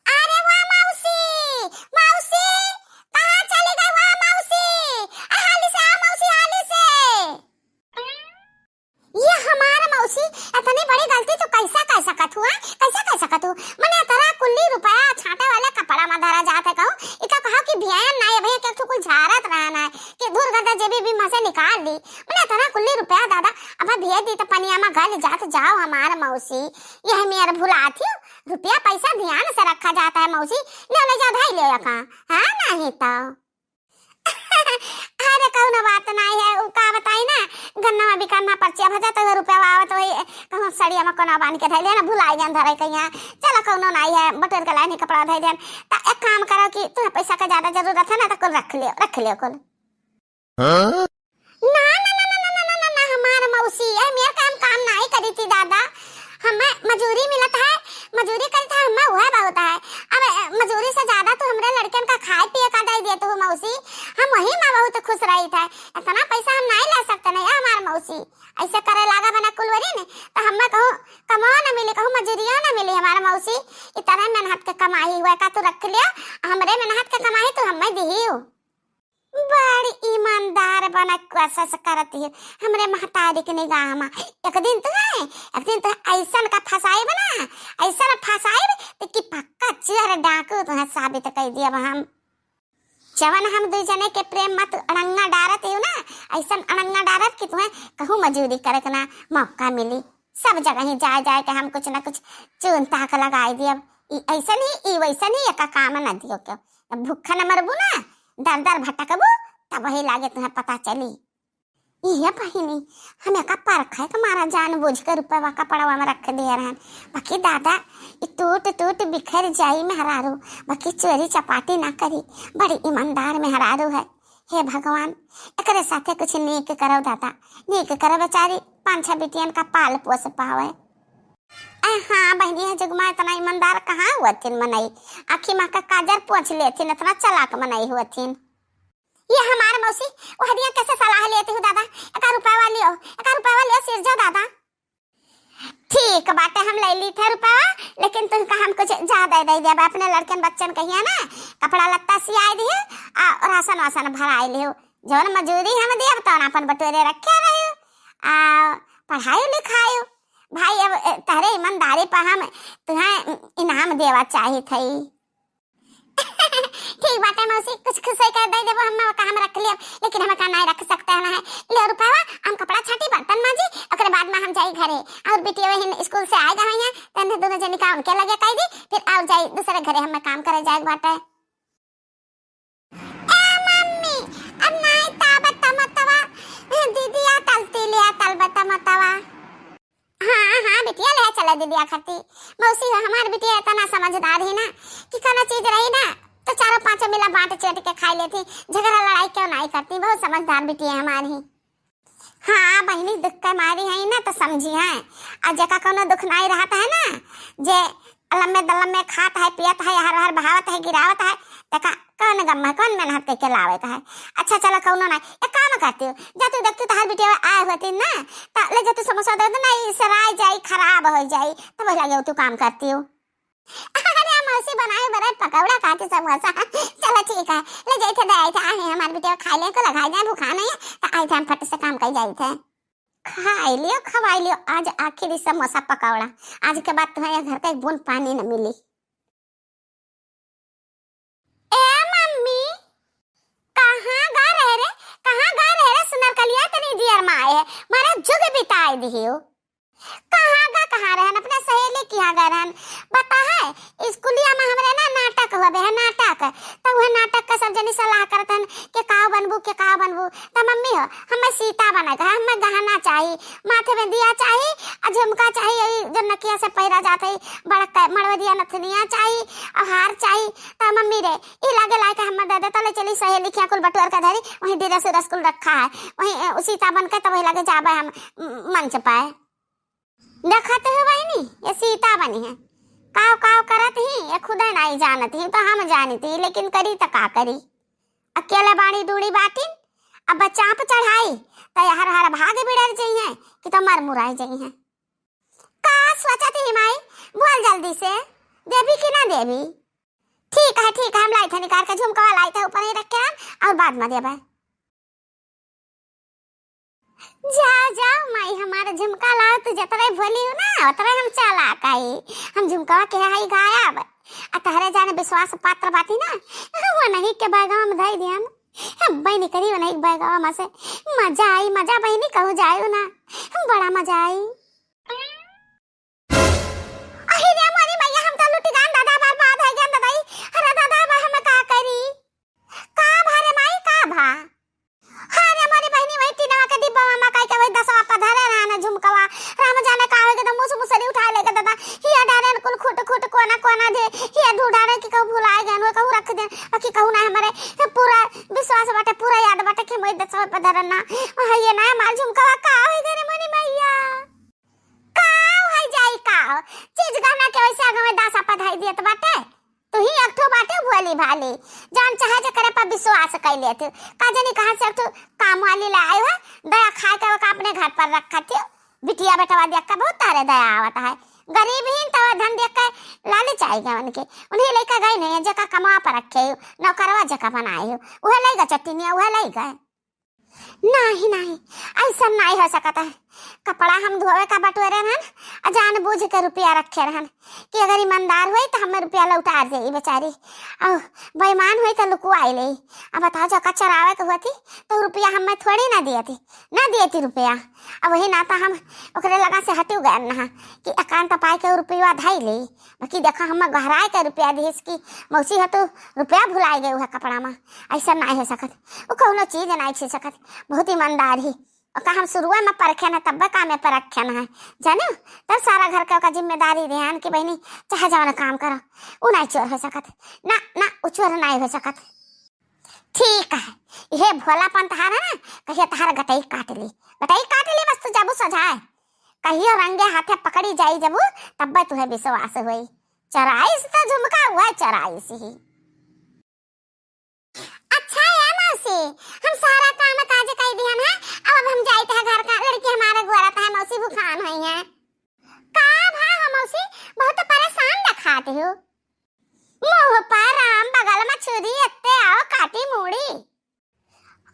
अरे वाह मौसी, मौसी, कहाँ चली गई वाह मौसी? आ, हाली से आ मौसी, हाली से। ये हमार मौसी, इतनी बड़ी गलती तू कैसा कर सकत हुआ? कैसा कर सकत हु? मने इतना कुल्ली रुपया छांटे वाले कपड़ा में धरा जात है कहूँ? इका कहो कि बियान ना है भैया, क्या तू कुल झारत रहना है कि धूर गर्दा जेबी भी में से निकाल ली। मने इतना कुल्ली रुपया दादा, अब भेज दी तो पनिया में गल जात जाओ हमार मौसी। यह मेर भुलात ही, रुपया पैसा ध्यान से रखा जाता है मौसी, ले ले जा भाई ले का, हाँ नहीं तो। अरे कौनो बात नहीं है, उ का बताई ना, गन्ना में बिकाना पर्चिया भजा तो रुपया आवत वही कहूँ सड़िया में कोना बांध के धैले ना भुलाई जान धरे कहिया। चलो कौनो नहीं है, बटोर के लाइन कपड़ा धै देन। तो एक काम करो कि तुम्हें पैसा का ज्यादा जरूरत है ना तो कुल रख लियो, रख लियो कुल। हाँ? ना, ना, ना, हमार मौसी, ये मेर काम, काम नहीं करी थी दादा। हमें मजूरी मिलत है, मजूरी करी था, हमें वह बहुत है। अब, अ, मजूरी से ज्यादा तू हमरे लड़कन का खाए पिए का दे दिए तू मौसी, हम वही में बहुत खुश रही था। इतना पैसा हम नहीं ले सकते नहीं है हमार मौसी। ऐसे करे लागा बना कुलवरी ने, तो हमें कहूँ कमाओ ना मिली, कहूँ मजूरियों ना मिली हमार मौसी। इतने मेहनत के कमाई हुआ का तू रख लियो, हमरे मेहनत के कमाई तू हमें दिही हो। बड़ी ईमानदार बने कोशिश करत ही हमरे महतारी के निगाह में। एक दिन तो है, एक दिन तो ऐसन का फंसाइब ना, ऐसन फंसाइब कि पक्का चोर डाकू तुम्हें साबित कर दियब हम। जवन हम दुई जने के प्रेम में तू अड़ंगा डारत ही ना, ऐसन अड़ंगा डारब कि तुम्हें कहूँ मजूरी करे के ना मौका मिली। सब जगह ही जाए जाए के हम कुछ ना कुछ चून ताक लगाई दियब। ई ऐसन ही, ई वैसन ही, एका काम न दियो क्यों। जब भूखा न मरबू ना, दर दर भटकबू, तब वही लागे तुम्हें पता चली। इहे बहिनी, हम एका परखे के मारा जान बूझ के रुपवा कपड़वा में रख दिए रहन। बाकी दादा, ई टूट टूट बिखर जाई मेहरारू, बाकी चोरी चपाटी ना करी, बड़ी ईमानदार मेहरारू है। हे भगवान, एकरे साथे कुछ नीक करो दादा, नीक करो बेचारी पाँच छह बिटियन का पाल पोस पावे। ए हाँ बहिनी, है जुगमा इतना ईमानदार कहाँ हुआ थिन मनई, आखी माँ का काजर पोंछ लेथिन, इतना चालाक मनई हुआ थिन। ये हमार मौसी, वह दिया कैसे सलाह लेती हूँ दादा, एका रुपया लियो, एका रुपया लियो सिरजो दादा। ठीक बाटे, हम ले ली थे रुपया, लेकिन तुमका हम कुछ ज्यादा दे देब। अपने लड़कन बच्चन कहिया ना, कपड़ा लत्ता सियाई दियो, आ राशन वासन भराई लियो। जौन मजूरी हम देब, तौन अपन बटोरे रखे रहियो, आ पढ़ाई लिखाई। भाई, अब, ए, तहरे ईमानदारी पर हम तुम्हें इनाम देवा चाहित हई। ठीक बाटे मौसी, कुछ खुश होई के दे देबो, हम का हम रख लेब, लेकिन हम का नहीं रख सकते हैं, है। ले रुपया, हम कपड़ा छाटी, बर्तन मांजी, ओकरे बाद में हम जाई घरे। और बिटिया वही स्कूल से आए गए हैं, तन्ने दोनों जनी का उनके लगे कह दी, फिर और जाई दूसरे घरे, हमें काम करे जाए बाटे। ए मम्मी, अब नहीं ताबत तमतवा, दीदी आ तलती लिया तलबत तमतवा। हाँ, हाँ, बिटिया ले चले दीदिया खती। मौसी हो, हमार बिटिया इतना समझदार ही ना कि कोनो चीज रही ना, तो चारों पांचों मिला बांट चेट के खाई लेती, झगड़ा लड़ाई क्यों नहीं करती, बहुत समझदार बिटिया हमारी। हाँ, बहिनी दुख के मारी है ना, तो समझी है। और जेका कोनो दुख नहीं रहता है ना, जे लम्बे दलम्बे खात है, पियत है, हर हर बहावत है, गिरावत है, तेका कौन गम है, कौन मेहनत करके लावत है? अच्छा, चलो, कौनो ना, एक काम करती हूँ, जा तू देखती तो हर बिटिया आए होती ना, तो ले जा तू समोसा दे दे ना, ई सराय जाई, खराब हो जाई, तब लगे तू काम करती हूँ। अरे मौसी बनाए बरे पकौड़ा काटे समोसा। चलो ठीक है, ले जाइथे दे आइथे, आहे हमार बिटिया खाइ ले को लगाइ दे भूखा नहीं है, तो आइथे हम फट से काम कइ जाइथे। खाइ लियो, खवाइ लियो, आज आखिरी समोसा पकौड़ा, आज के बाद तुम्हें घर का एक बूंद पानी न मिली। ए मम्मी, कहाँ गा रहे रे, कहाँ गा रहे रे सुनर कलिया, तनी दियर माए है, मारा जुग बिताए दिहियो। कहाँ गा, कहाँ रहन, अपने सहेली किहाँ गा रहन, बता है, स्कूलिया में हमरे ना नाटक होबे है, नाटक, तो वह नाटक का सब जनी सलाह करत हन कि काव बनबू, के काव बनबू, त मम्मी हो, हमें सीता बने का, हमें गहना चाही, माथे में दिया चाही, आ झुमका चाही, यही जो नकिया से पहिरा जात है, बड़का मड़वरिया नथनिया चाही, आ हार चाही। त मम्मी रे, ई लागे लायक हमें दे दे, तले चली सहेली खिया कुल बटुअर के धरी, वहीं डिरस उरस कुल रखा है, वहीं, अ, सीता बन के तब वही लागे जाबे हम, म-, मंच पाए। देखत हो बहिनी, ये सीता बनी है, काव काव करत ही, ये खुदे नाई जानत ही, तो हम जानित ही, लेकिन करी त का करी। अकेले बाड़ी दूड़ी बाटिन, अब चाप चढ़ाई, त हर हर भाग बिड़र जइहें कि त मर मुराई जइहें। का सोचत ही माई, बोल जल्दी से, देबी कि ना देबी? ठीक है, ठीक है, हम लाइथे निकाल के झुमकवा लाइथे, ऊपर ही रख के हम, और बाद में देबे। जा, जा, माई हमार झुमका लाओ, तू जतरे भोली हो ना, उतरे हम चालाक आई। हम झुमकवा के हई गायब, आ तहरे जाने विश्वास पात्र बाटी ना, वो नहीं के बैगवा में धई दियन। हम बहिनी करी वो नहीं बैगवा में से। मजा आई, मजा बहिनी कहूँ जाए ना, बड़ा मजा आई। अहि रे मोरी मैया, हम तो लुटि गएन दादा, बर्बाद होइ गएन दादा। अरे दादा, अब हम का करी? का भा रे माई, का भा? अरे मोरी बहिनी, वही टीनवा के डिब्बा में मकई के वही दसवा पर धरे रहन झुमकवा। राम जाने का होइ गए, तो मुस मुसरी उठाए लेके दादा। हिया डारेन कुल खुट खुट कोना कोना दे। हिया ढूंढारे कि कहूँ भुलाए गएन, वो कहूँ रख देन। बाकी कहूँ ना हमरे पूरा विश्वास बाटे, पूरा याद बाटे कि हम वही दसवा पर धरन ना। अहि ये ना हमार झुमकवा का होइ गए रे मोरी मैया? काव है जाई काव? चीज गहना के वैसे आगे में दासा पधाई दियत बाटे। तू ही एक ठो बाटे भोली भाली, जान चाहे जेकरे पर विश्वास कइ लेत। का जानी कहाँ से एक ठो काम वाली ले आए हो, दया खाए के ओका अपने घर पर रखत हो। बिटिया बेटवा देख के बहुत तारे दया आवत है। गरीब ही तो धन देख के लालच आई गए उनके। उन्हीं लइका गई नहीं है, जेका कमा पर रखे हो, नौकरवा जेका बनाए हो, वह लइका चट्टिनिया, वह लइका। नाही, नाही, ऐसन नाही हो सकत है। कपड़ा हम धोवे का बटोरे रहन, आ जानबूझ के रुपया रखे रहन कि अगर ईमानदार होई तो हमें रुपया लौटा जाई बेचारी, और बेईमान होई तो लुकुआई ले। अब बताओ, जो का चरावे के होती तो रुपया हमें थोड़ी ना दियती, ना दियती रुपया। अब वही नाता हम ओकरे लगा से हटियो गए ना कि एकांत पाए के रुपया धाई ले। बाकी देखा, हम गहराए के रुपया दिहिस कि मौसी हो, तू रुपया भुलाए गए उहे कपड़ा में। ऐसा नाई हो सकत, वो कौनो चीज नाई छीन सकत, बहुत ईमानदार ही। ओका हम शुरुए में परखे न, तब्बे कामे पर रखे न है, जाने? तब सारा घर के ओका जिम्मेदारी देहन कि बहिनी, चाहे जवन काम करो, उ नाई चोर हो सकत, ना, ना, उ चोर नाई हो सकत। ठीक है, इहे भोलापन तहार है ना, कहियो तहार गटई काट ली, गटई काट ली, बस तू जबू सजाए, कहियो रंगे हाथे पकड़ी जाई जबू, तब्बे तुहे विश्वास होई। चराइस त झुमका हुआ चराइस ही। अच्छा ए मौसी, हम सारा काम काज कई दिहन है, अब, अब हम जाइत है घर का, लड़की हमारे गोरत है, मौसी भुखान हुई है। का भा हो मौसी, बहुत परेशान दिखात हो। मुँह पर राम बगल में छुरी, एत्ते आओ काटी मूड़ी।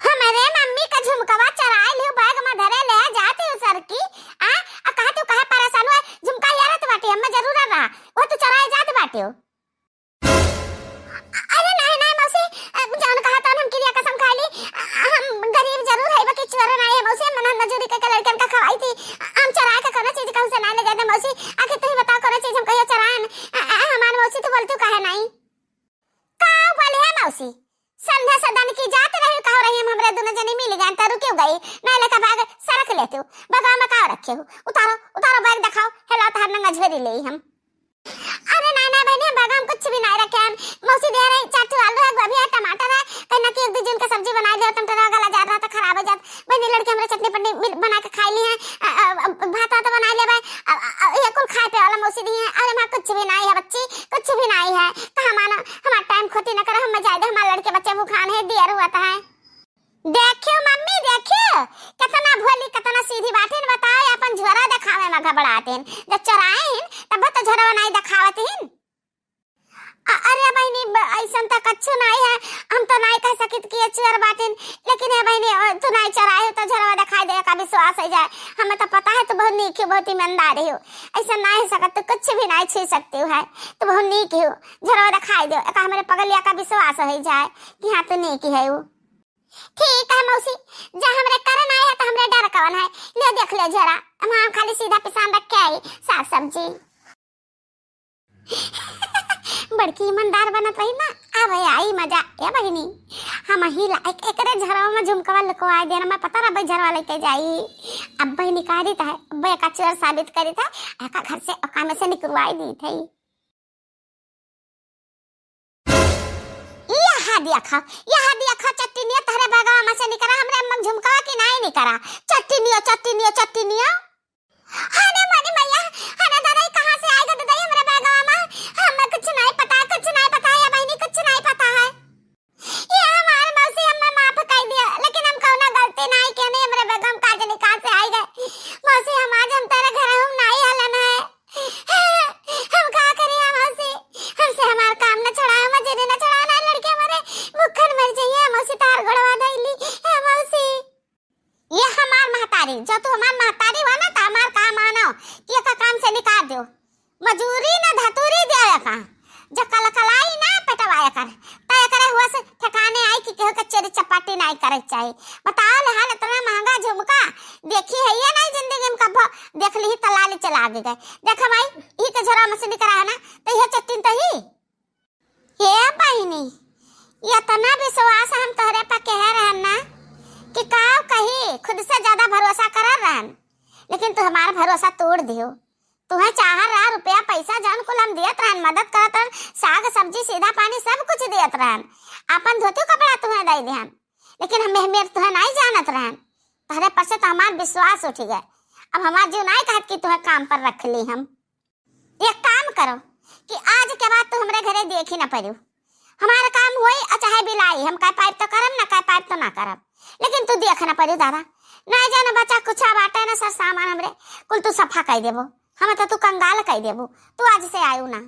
हमरे मम्मी का झुमकवा चराए लियो, बैग में धरे ले जाती हो सरकी, आ, आ कहा तू कहे परेशान हुआ, झुमका यारत बाटी, हमें जरूरत रहा, वो तू चराए जात बाटी हो। अरे नाही, नाही मौसी, अ, जौन कहा तौन हम किरिया कसम खा ली। अ, हम गरीब जरूर है, बाकी चोर नाही है मौसी, हम मेहनत मजूरी करके लड़कन का खवाई थी। अ, हम चोराए के कोनो चीज कहूँ से नाही ले जाते मौसी। आखिर तू ही बताओ, कोनो चीज हम कहियो चोराएन? अ, अ, हमार मौसी, तू बोलतू काहे नाही? का बोले है मौसी? संध्या सदन की जात रही, कहो रही हम हमरे दोनों जनी मिल गए, तो रुकियो गई, नाही लेकर बैग सरक लेते हो, बगवा में का रखे हो? उतारो, उतारो बैग दिखाओ, हेला तहार नंगा झोरी ले हम। अरे नाही, नाही बहिनी, हम बगवा में कुछ भी नाही रखे हैं। मौसी दे रही, चार ठो आलू है, गोभी है, टमाटर है, कहीं ना कि एक दो जन का सब्जी बनाई ले, टमाटर गला जा रहा था, खराब हो जात। बहिनी, लड़के हमरे चटनी पटनी मिल, बना के खाई ली है, अ, अ, अ, भात वात बनाई ले भाई, अ, अ, अ, ये कुल खाए पे वाला मौसी दी है। अरे माँ, कुछ भी नाही है बच्ची, कुछ भी नाही है। कहाँ मानो, हमारा टाइम खोटी न करो, हम जाए दे, हमारे लड़के बच्चे भूखान है, देर हुआ था है। देखियो मम्मी, देखियो, कितना भोली, कितना सीधी बाटिन, बताओ, अपन झोरा दिखावे में घबराटिन। जब चोराए हिन, तब तो झोरा नाही दिखावत हिन। हम तो कच्छु नाई है, हम तो नाई कह सकित कि ये चोर बाटिन, लेकिन हे बहिनी, तू नाई चोराए हो तो झरवा दिखाई दे, का विश्वास होइ जाए। हमें तो पता है तू बहुत नीक हो, बहुत ईमानदार हो, ऐसा नाई हो सकत, तू कुछ भी नाई छू सकती हो है, तू बहुत नीक हो, झरवा दिखाई दे, एका हमरे पगलिया का विश्वास होइ जाए कि हाँ तू नीक हो। ठीक है मौसी, जा हमरे करन आए है तो हमरे डर कवन है, ले देख ले झरा, हम, हम खाली सीधा पिसान रख के आई साग सब्जी। बड़की ईमानदार बनत रही ना, अब आई मजा। ए बहिनी, हम ही ला एक, एकरे झरवा में झुमकवा लुकवाए देना, मैं पता रहा भाई झरवा लेके जाई। अब बहिनी कह रही है, अब एका चोर साबित करी था, एका घर से ओका में से निकलवाई दी थी। यहाँ देखा, यहाँ देखा चट्टिनिया, तहरे बैगवा में से निकला हमरे अम्मा झुमकवा की नाई निकला। चट्टिनिया, चट्टिनिया, चट्टिनिया। अरे मोरी मैया, अरे दादा, ई कहाँ से आइगा दादा, ई हमरे बैगवा में? हमें कुछ नहीं पता, कुछ नहीं पता है बहिनी, कुछ नहीं पता है। ये हमार मौसी, हमें माफ कर दिया, लेकिन हम कौनो गलती नहीं किया, नहीं हमरे बैगवा में का जाने कहाँ से आइगा। मौसी, हम आज हम तेरे घर हम नहीं हलन है। हम का करी है मौसी, हमसे हमार काम न छुड़ाए, मजूरी न छुड़ाए, ना लड़के हमारे भूखन मर जाइए, मौसी तार गोड़वा धइली है मौसी। ये हमार महतारी, जो तू हमार महतारी हुआ ना, तो हमार का मानो कि एका काम से निकाल दो। मजूरी ना धतूरी दे एका, जो कलकलाई ना पेटवा एकर, तो एकरे हुआ से ठिकाने आई कि केहू के चोरी चपाटी नाई करे के चाही। बताओ ले हाल, इतना महंगा झुमका देखी है ये नहीं जिंदगी में कभो, देख ली तो लाली चला गए। देख भाई, ई के झोरा मशीन करा है ना, तो ये चट्टिन तो ही। हे बहिनी, इतना विश्वास हम तोहरे पर कहे रहन ना कि का कही, खुद से ज्यादा भरोसा करत रहन, लेकिन तू हमार भरोसा तोड़ दियो। तुहे चाहत रहा रुपया पैसा जौन कुल हम दियत रहन, मदद करत रहन, साग सब्जी सीधा पानी सब कुछ दियत रहन, आपन धोती कपड़ा तुहे दे दिहन, लेकिन हम मेहमेर तुहे नहीं जानत रहन। तोहरे पर से तो हमार विश्वास उठ गए। अब हमार जीव नहीं कहत कि तुहे काम पर रख ली हम। एक काम करो कि आज के बाद तू हमरे घरे देखी ना पड़ू। हमारा काम होई और चाहे बिलाई, हम कह पाइब तो करब, ना कह पाइब तो ना करब, लेकिन तू देख ना पड़ू दादा। ना जाने बचा कुछ बाटे ना सर सामान हमरे, कुल तू सफा कर देबो, हम तो तू कंगाल कर देबो। तू आज से आयु ना।